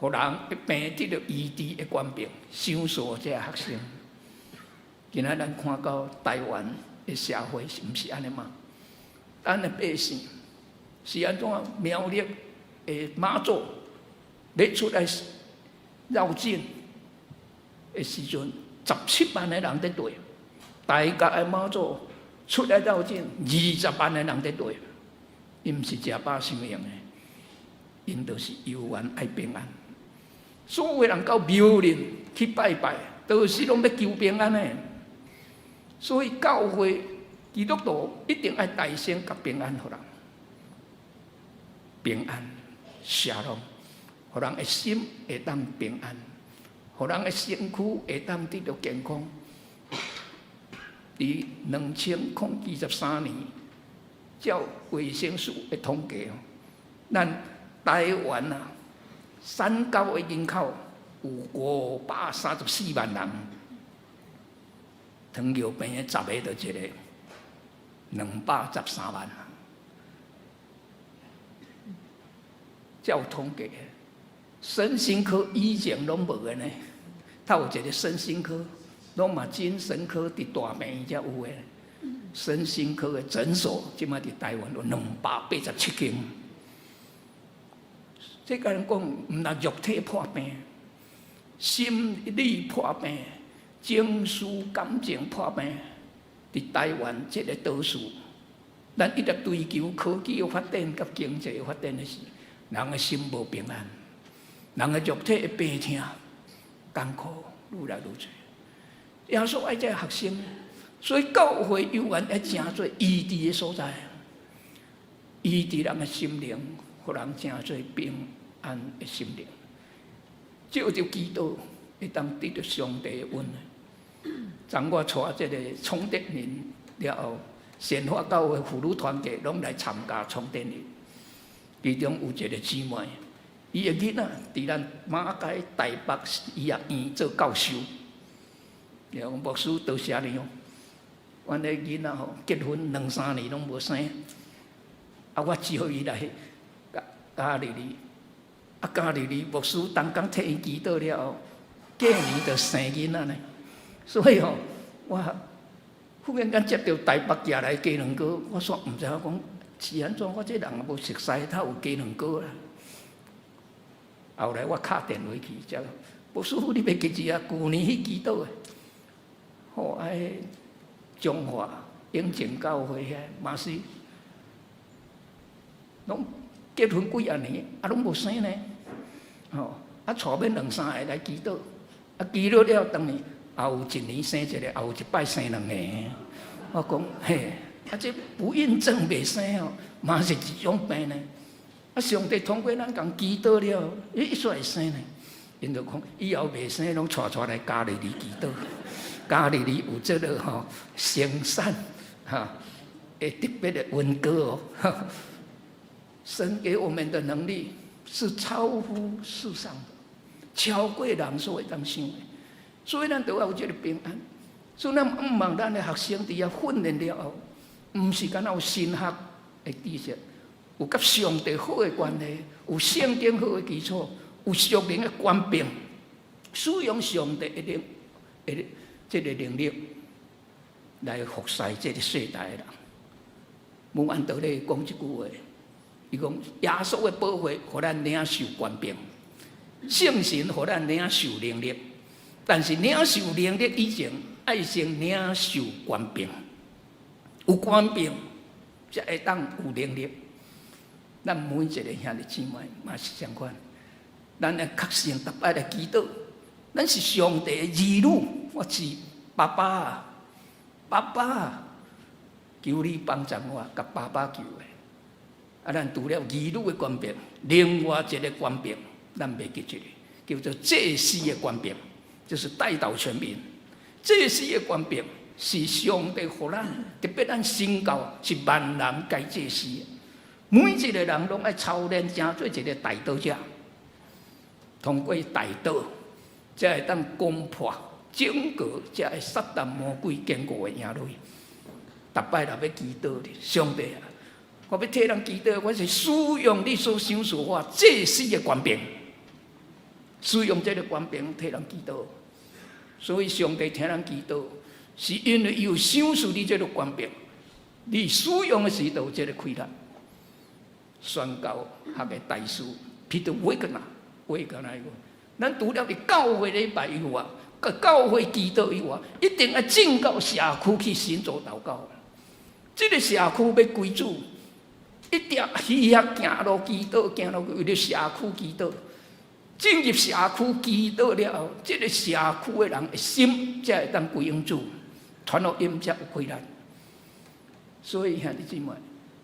予人的病得著醫治的權柄，賞賜這學生。今仔咱看到台灣的社會是毋是按呢嘛？咱的百姓是按怎？苗栗的媽祖咧出來繞境的時陣，17萬个人佇綴；大甲的媽祖出來繞境，20萬个人佇綴。𪜶毋是食飽傷閒的，𪜶就是猶原愛平安。所有人到廟裡去拜拜，都是攏欲求平安的。所以教會基督徒一定愛代先共平安予人，平安，沙龍，予人的心會當平安，予人的身軀會當得著健康。佇2023年，照衛生署的統計，咱台灣啊，三高的人口有534萬人，糖尿病的10個就一個，213萬。照統計，身心科以前攏無的呢，頭有一個身心科，攏嘛精神科佇大病院才有的。身心科的診所，這擺佇台灣有287間。這共人講，毋但肉體破病，心理破病，情緒感情破病，佇台灣這個島嶼，咱一直追求科技的發展佮經濟的發展的時，人的心無平安，人的肉體的病痛、艱苦愈來愈濟。耶穌愛這學生，所以教會猶原愛成做醫治的所在，醫治人的心靈，予人成做平安的心靈。藉著祈禱，會當得著上帝的恩。昨我帶這個充電營了後，善化教會婦女團契攏來參加充電營。其中有一個姊妹，伊的囡仔佇咱馬偕台北醫學院做教授。然後牧師多謝你哦，阮的囡仔吼結婚兩三年攏無生，啊，我招伊來加利利，啊，加利利牧師逐工替伊祈禱了後，過年就生囡仔呢。所以吼，我忽然間接著台北寄來雞卵糕，我煞毋知影講是按怎，我這人無熟似，他有雞卵糕啦。後來我敲電話去，才牧師你袂記得啊？舊年去祈禱的。吼，哎，中華永靖教會遐嘛是，攏結婚幾仔年，啊，攏無生呢。吼，啊，帶欲兩三个來祈禱，啊，祈禱了當年，也有一年生一個，也有一擺生兩個。我講嘿，啊，這不孕症袂生哦，嘛是一種病呢。啊，上帝通過咱共祈禱了，伊煞會生呢。𪜶就講以後袂生，攏帶帶來加利利祈禱。加利利有這個吼聖山哈，會特別的溫膏哦。神給我們的能力是超乎世上的，超過人所會當想的。所以咱都要有這個平安。所以咱毋望咱的學生佇遐訓練了後，毋是干焦有神學的知識，有佮上帝好的關係，有聖經好的基礎，有屬靈的權柄，使用上帝的能的這個能力來服侍這個世代的人。穆安德烈講這句話，伊講耶穌的寶血予咱領受權柄，聖神予咱領受能力，但是領受能力以前，愛先領受權柄，有權柄才會當有能力。咱每一個兄弟姊妹嘛是相款，咱愛確信逐擺來祈禱，咱是上帝的兒女，我是爸爸，爸爸，求你幫助我，共爸爸求的。啊，咱除了兒女的權柄，另外一個權柄，咱袂記這個，叫做祭司的權柄，就是代禱權柄。祭司的權柄是上帝予咱，特別咱新教是萬人皆祭司，每一個人攏愛操練成做一個代禱者，通過代禱，才會當攻破整個這個撒旦魔鬼堅固的營壘。逐擺若欲祈禱，上帝啊，我欲替人祈禱，我是使用你所賞賜我祭司的權柄。使用這個權柄替人祈禱。所以上帝聽咱祈禱，是因為伊有賞賜你這個權柄，你使用的時就有這個氣力。宣教學的大師 Peter Wagner，威格納講，咱除了佇教會禮拜以外，佮教會祈禱以外，一定愛進到社區去神組禱告。這個社區欲歸主，一定去遐行路祈禱，行路為著社區祈禱。進入社區祈禱了後，這個社區的人的心才會當歸向主，傳福音才有氣力。所以兄弟姊妹，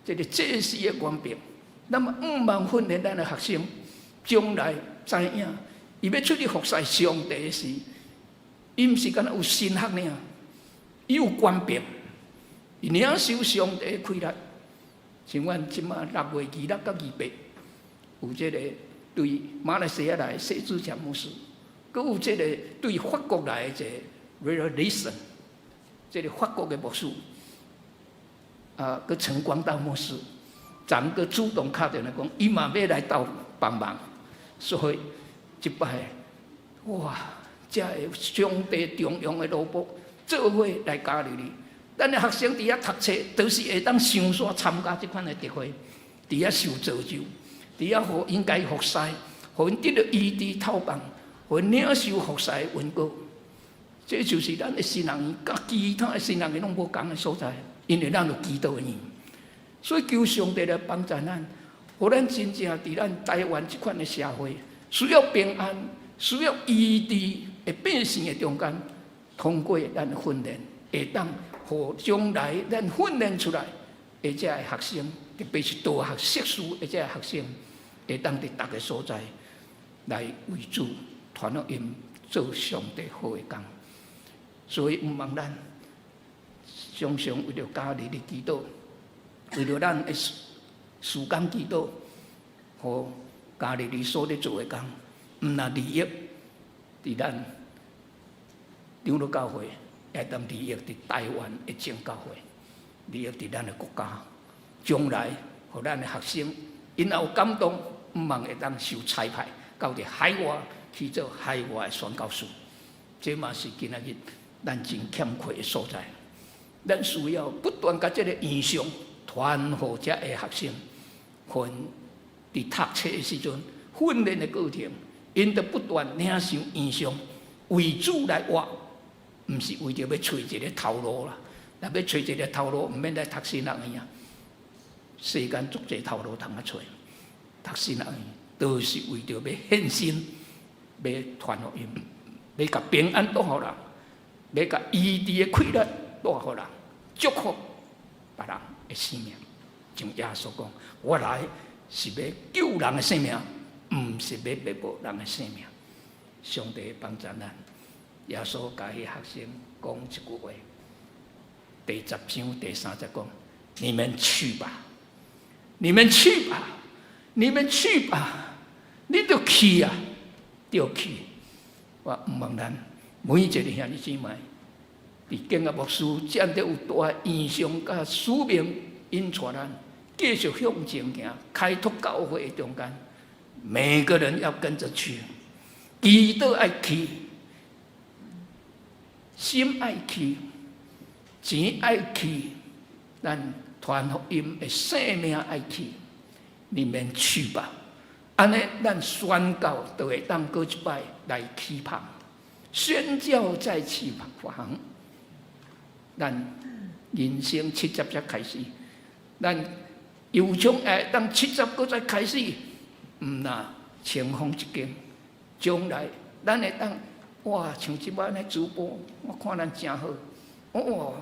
這個祭司的權柄，咱嘛向望訓練咱的學生，將來知影，伊欲出去服侍上帝的時，伊毋是干焦有神學爾，伊有權柄，伊領受上帝的氣力。像阮這馬6月26佮28，有這個對馬來西亞來的謝志強牧師，閣有這個對法國來的一個 Revelation，這個法國的牧師，啊，閣陳光道牧師，昨閣主動敲電話講，伊嘛欲來鬥幫忙，所以這擺哇，這個上帝重用的奴僕做伙來加入你。咱的學生佇遐讀冊，都是會當上山參加這款的特會，佇遐受造就，佇遐予𪜶家服侍，予𪜶得著醫治透放，予𪜶領受服侍的恩膏。這就是咱的神學院，佮其他的神學院攏無仝的所在，因為咱有祈禱院。所以求上帝來幫助咱，予咱真正佇咱台灣這款的社會，需要平安、需要醫治的百姓的中間，通過咱的訓練，會當予將來咱訓練出來的這个學生，特別是大學碩士的這個學生，會當佇逐个所在來為主傳福音，做上帝好的工。所以向望咱常常為著家裡的祈禱，為著咱的事工祈禱，予加利利所咧做的工，毋但利益佇咱長老教會，會當利益佇台灣的正教會，利益佇咱的國家。將來，予咱的學生，𪜶若有感動，向望會當受差派到佇海外去做海外的宣教士。這嘛是今仔日咱真欠缺的所在。咱需要不斷共這个異象傳予遮个學生，予𪜶佇讀冊的時陣，訓練的過程，𪜶著不斷領受異象，為主來活，毋是為著欲揣一个頭路啦。若欲揣一个頭路，毋免來讀神學院啊。世間足濟頭路通啊揣，讀神學院都是為著欲獻身，欲傳福音，欲共平安帶予人，欲共醫治的氣力帶予人，祝福別人的生命。像耶穌講：我來是欲救人的性命，毋是欲滅無人的性命。上帝幫助咱。耶穌共彼學生講一句話，第10章第3節講：你們去吧，你們去吧，你們去吧，你著去啊，著去。我向望咱每一個兄弟姊妹，佇建國牧師這樣有大異象佮使命引帶咱繼續向前行，開拓教會的中間，每個人要跟着去，祈禱愛去，心愛去，錢愛去，咱傳福音的生命愛去，你們去吧。按呢，咱宣教就會當閣一擺來起帆，宣教再起帆。咱人生七十才開始，咱油廠會當七十閣再開始，毋若清風一間，將來咱會當哇，像這擺呢直播，我看咱誠好，哦，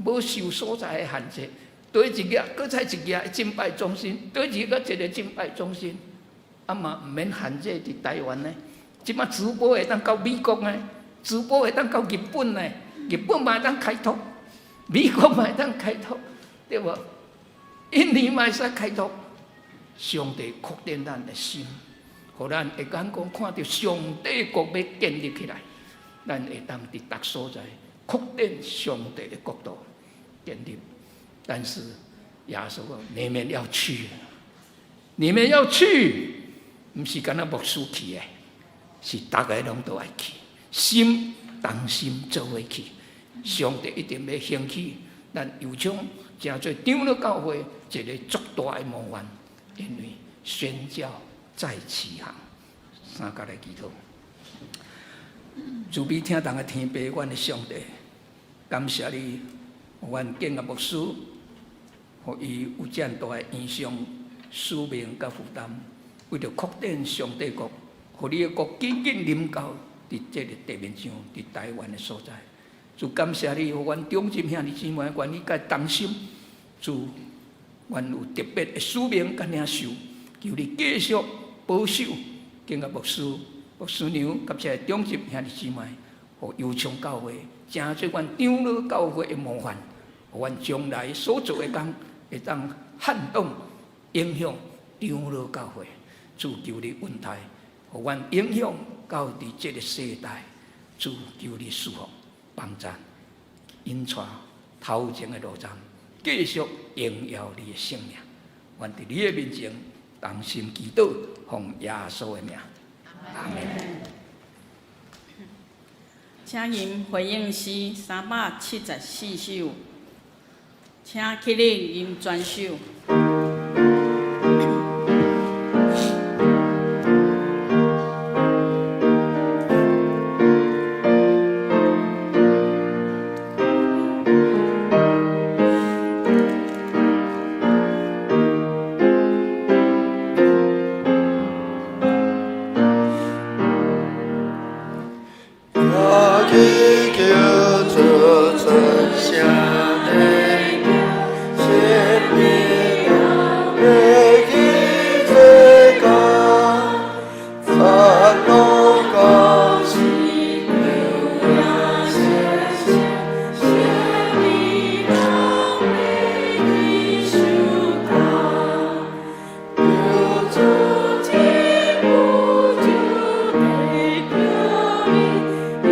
無受所在的限制，佗一個閣再一個敬拜中心，佗一個一個敬拜中心，啊嘛毋免限制佇台灣呢，這擺直播會當到美國呢，直播會當到日本呢，日本嘛會當開拓，美國嘛會當開拓，對無？印尼嘛會使開拓，上帝擴展咱的心，予咱會當講看著上帝國欲建立起來，咱會當佇逐所在擴展上帝的國度建立。但是耶穌講：你們要去，你們要去，毋是干焦牧師去的，是逐个攏都愛去，心同心做伙去，上帝一定欲興起咱油昌成做長老教會一个足大的模範，因為宣教在此行。三佮來祈禱，慈悲疼痛的天父，阮的上帝，感謝你，予阮建岳牧師，予伊有遮爾大的異象、使命佮負擔，為著擴展上帝國，予你的國緊緊臨到佇這个地面上，佇台灣的所在。主感謝你，予阮長執兄弟姊妹願意共伊同心，主，阮有特別的使命佮領受，求你繼續保守建岳牧師、牧師娘佮這個長執兄弟姊妹，予油昌教會，成做阮長老教會的模範，予阮將來所做的工，會當撼動、影響長老教會。主求你恩待，予阮影響到佇這个世代。主求你賜福幫贊，引帶頭前的路程，繼續榮耀你的聖名。阮佇你的面前同心祈禱，奉耶穌的名，阿門。請吟回應詩374首，請起立吟全首。我祈求主出声的歌，生命拢欲去做工，惨攏讲是生命拢欲去受教，求主天父就得叫你，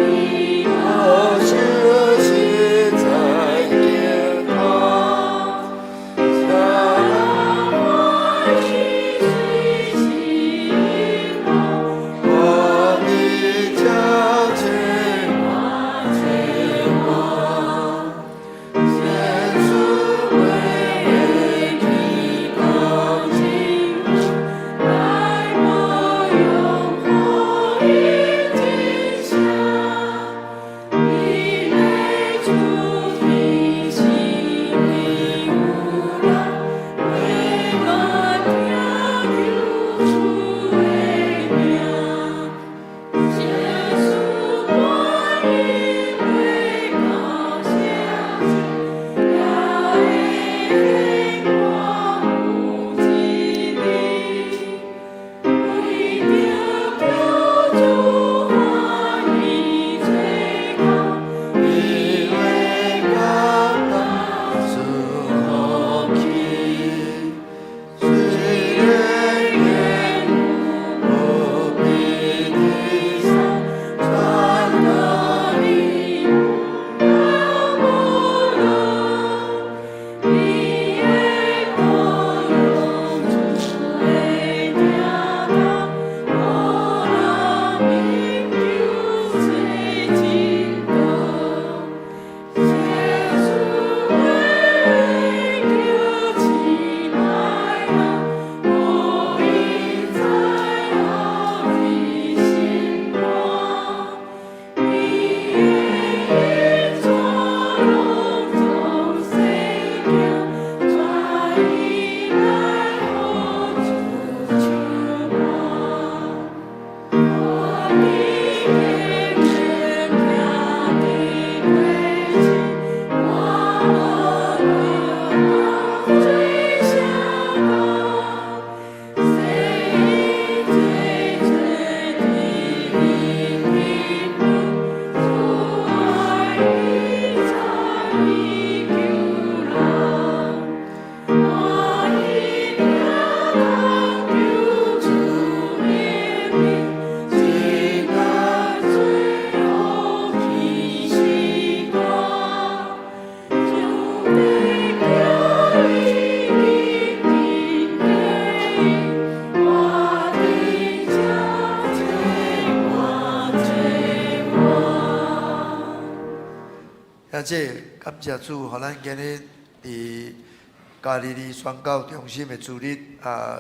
兄姊，感謝主，予咱今日佇加利利宣教中心的主日啊，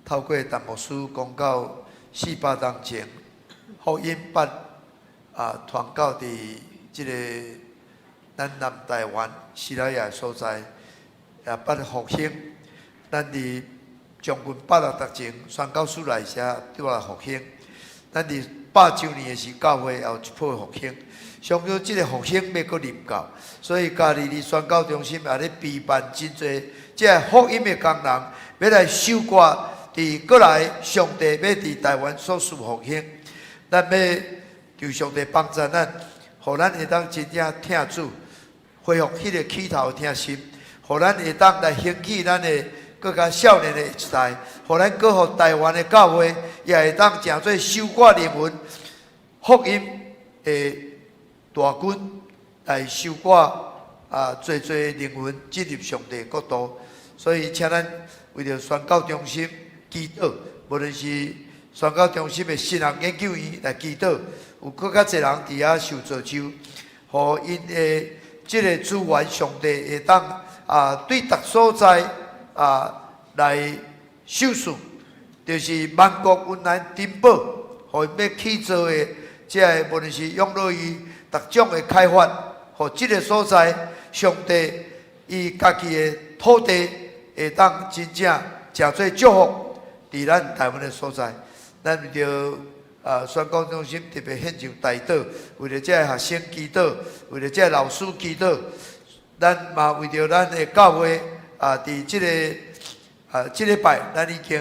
透過陳牧師講到400冬前，福音捌啊傳到佇這个咱南台灣西拉雅所在，也捌復興。咱佇將近160冬前，宣教師來遮拄來復興。咱佇100週年的時，教會也有一波復興。上少這个復興欲閣臨到，所以加利利宣教中心也咧備辦真濟這个福音的工人，欲來收割佇閣來上帝欲佇台灣所賜復興。咱欲求上帝幫助咱，予咱會當真正疼主，恢復彼个起頭的疼心，予咱會當來興起咱的閣較少年的一代，予咱閣予台灣的教會也會當成做收割靈魂福音的大軍來收割啊，濟濟靈魂進入上帝國度。所以，請咱為著宣教中心祈禱，無論是宣教中心的神學研究院來祈禱，有閣較濟人佇遐受造就，予𪜶的這個資源，上帝會當啊對逐所在啊來賞賜，就是萬國雲南珍寶，予𪜶欲去做的這个，無論是養老院逐種的開發，予這个所在，上帝伊家己的土地會當真正誠做祝福，佇咱台灣的所在。咱為著啊宣教中心特別獻上代禱，為著這个學生祈禱，為著這个老師祈禱，咱嘛為著咱的教會啊，佇這个啊這禮拜，咱已經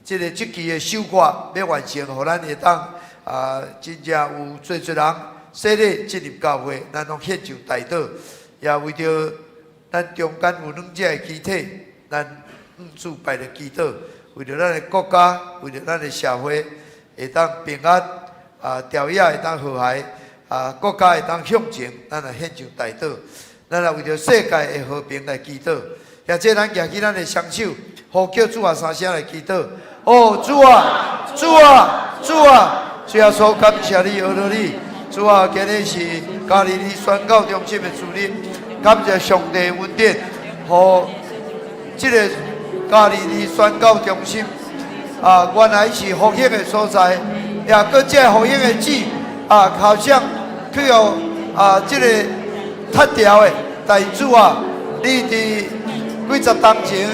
這个這期的收割欲完成，予咱會當啊真正有濟濟人洗禮進入教會，咱攏獻上代禱，也為著咱中間有兩隻的肢體，咱向主拜咧祈禱，為著咱的國家，為著咱的社會會當平安，啊，朝野會當和諧，啊，國家會當向前，咱來獻上代禱。咱來為著世界的和平來祈禱。或者咱舉起咱的雙手，呼叫主啊三聲來祈禱。哦，主啊，主啊，主啊！主耶穌感謝你，阿羅你。主啊，今日是加利利宣教中心的主日，感謝上帝恩典，予這个加利利宣教中心啊，原來是復興的所在，也閣這復興的籽啊，好像去予啊這个拆掉的。但主啊，你佇幾十冬前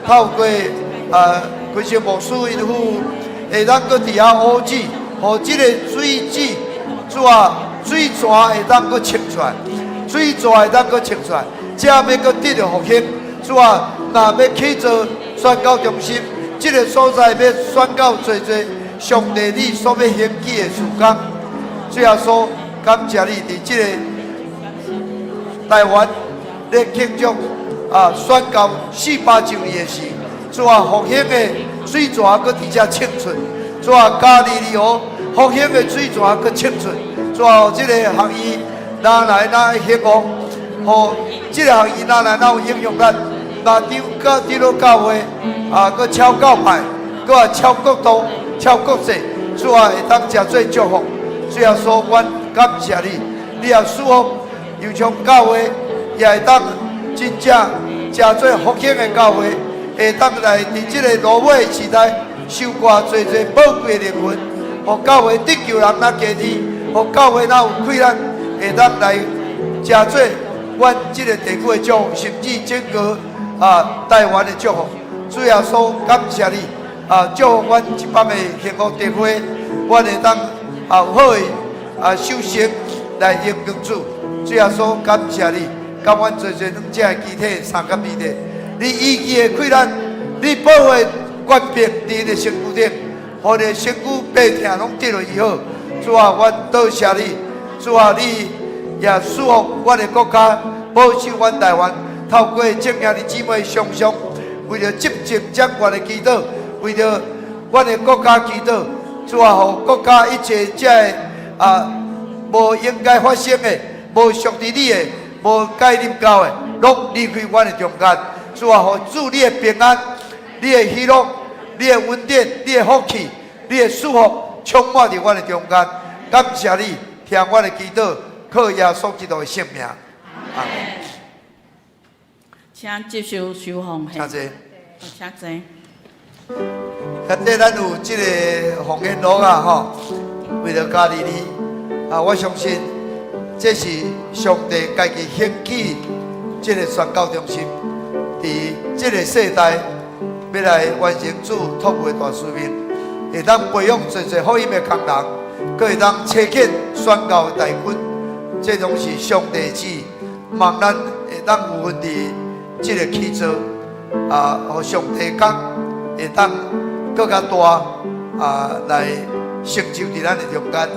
透過啊規些牧師𪜶夫，會當閣佇遐烏籽，予這个水籽，主啊，水泉會當閣清出來，水泉會當閣清出來，這欲閣得著復興。主啊，若欲去做宣教中心，這个所在欲宣教濟濟上帝你所欲興起的事工。主耶穌，感謝你佇這个台灣咧慶祝啊宣教400週年的時，主啊，復興的水泉閣佇遮清出，主啊，加利利河復興的水泉閣清出，主啊，這个學院若來若興旺，予這个學院若來若有影響力，若長到長老教會啊，閣超教派，閣也超國度、超國際，主啊，會當誠做祝福。主耶穌，阮感謝你，你也賜福，油昌教會也會當真正誠做復興的教會，會當來佇這个落尾時代收割濟濟寶貴的靈魂，予教會得救人若加添，予教會若有氣力，會當來誠做阮這个地區的祝福，甚至整個啊台灣的祝福。主耶穌，感謝你啊，祝福阮這班的幸福地區，阮會當啊有好的啊收成來榮耀主。主耶穌，感謝你，甲阮濟濟兩隻的肢體相佮彼得，你醫治的氣力，你保護的權柄佇𪜶的身軀頂，予𪜶的身軀病痛攏得著醫好。主啊，阮多謝你。主啊，你也賜福阮的國家，保守阮台灣。透過眾兄弟姊妹常常為著執政長官的祈禱，為著阮的國家祈禱。主啊，予國家一切這个啊無應該發生的、無屬佇你的、無該臨到的，攏離開阮的中間。主啊，予主你的平安、你的喜樂、你的恩典、你的福氣、你的祝福，充滿佇阮的中間。感謝你，聽阮的祈禱，靠耶穌基督的聖名，阿門。請接受小奉獻。請坐。請坐。現在咱有這个奉獻錄啊，吼，為著加利利啊，我相信這是上帝家己興起這个宣教中心，佇這个世代欲來完成主託付的大使命，會當培養濟濟福音的工人，閣會當差遣宣教的大軍，這攏是上帝旨意，望咱會當有份佇這个起做啊，予上帝工會當閣較大啊，來成就佇咱的中間。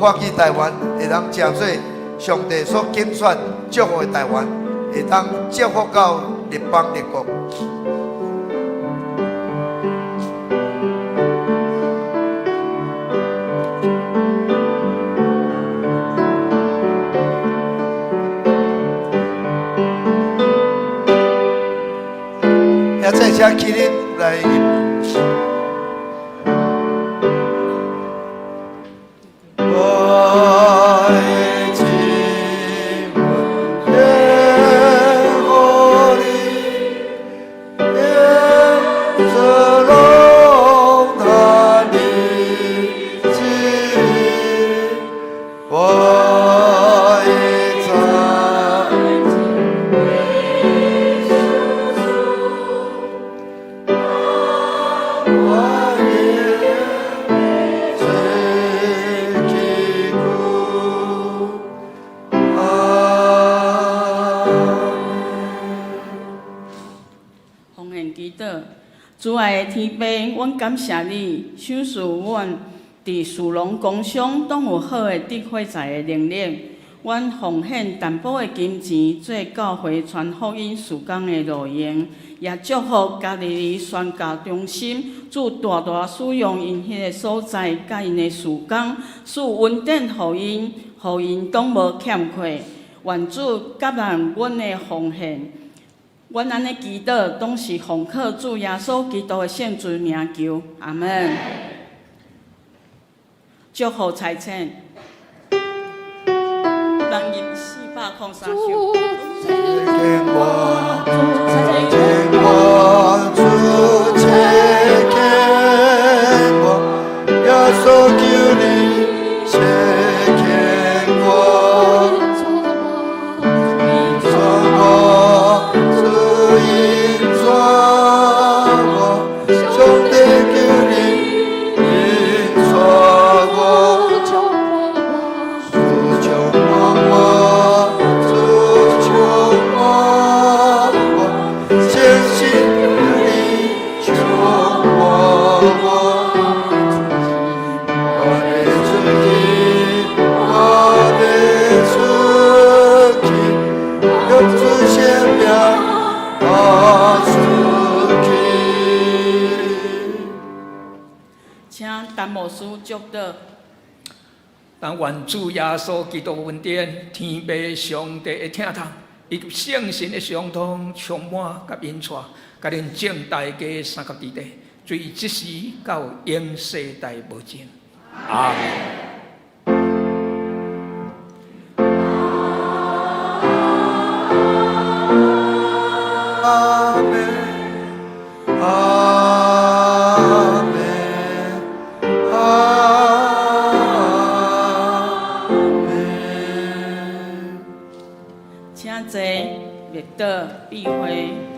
看見台灣會當成做上帝所揀選祝福的台灣，會當祝福到列邦列國。現在請起立來。我的親吻獻予你，願做龍壇的旨意，我的財。我的最堅固。阿奉獻祈禱，主愛的天父，阮感謝你，賞賜阮佇士農工商攏有好的得火財的能力。阮奉獻淡薄的金錢，做教會傳福音事工的路用，也祝福加利利宣教中心，主大大使用𪜶彼个所在，佮𪜶的事工，賜恩典予𪜶，予𪜶攏無欠缺。願主接納阮的奉獻。阮按呢祈禱，攏是奉靠主耶穌基督的聖尊名求，阿門。祝福財產，人入403首。差遣我，差遣我，主差遣我，耶穌求你差遣我，引我，主引我，上帝求你引我，主充滿我，主充滿我，誠心求你充滿我，我欲出去，我欲出去，用主聖名發出去。請陳牧師祝禱。但願主耶穌基督恩典、天父上帝的疼痛，以及聖神的相通充滿佮引帶，佮恁眾大家相佮佇底，隨這時到永世代無盡。阿門。阿門，阿門，阿門。請坐，默禱，閉會。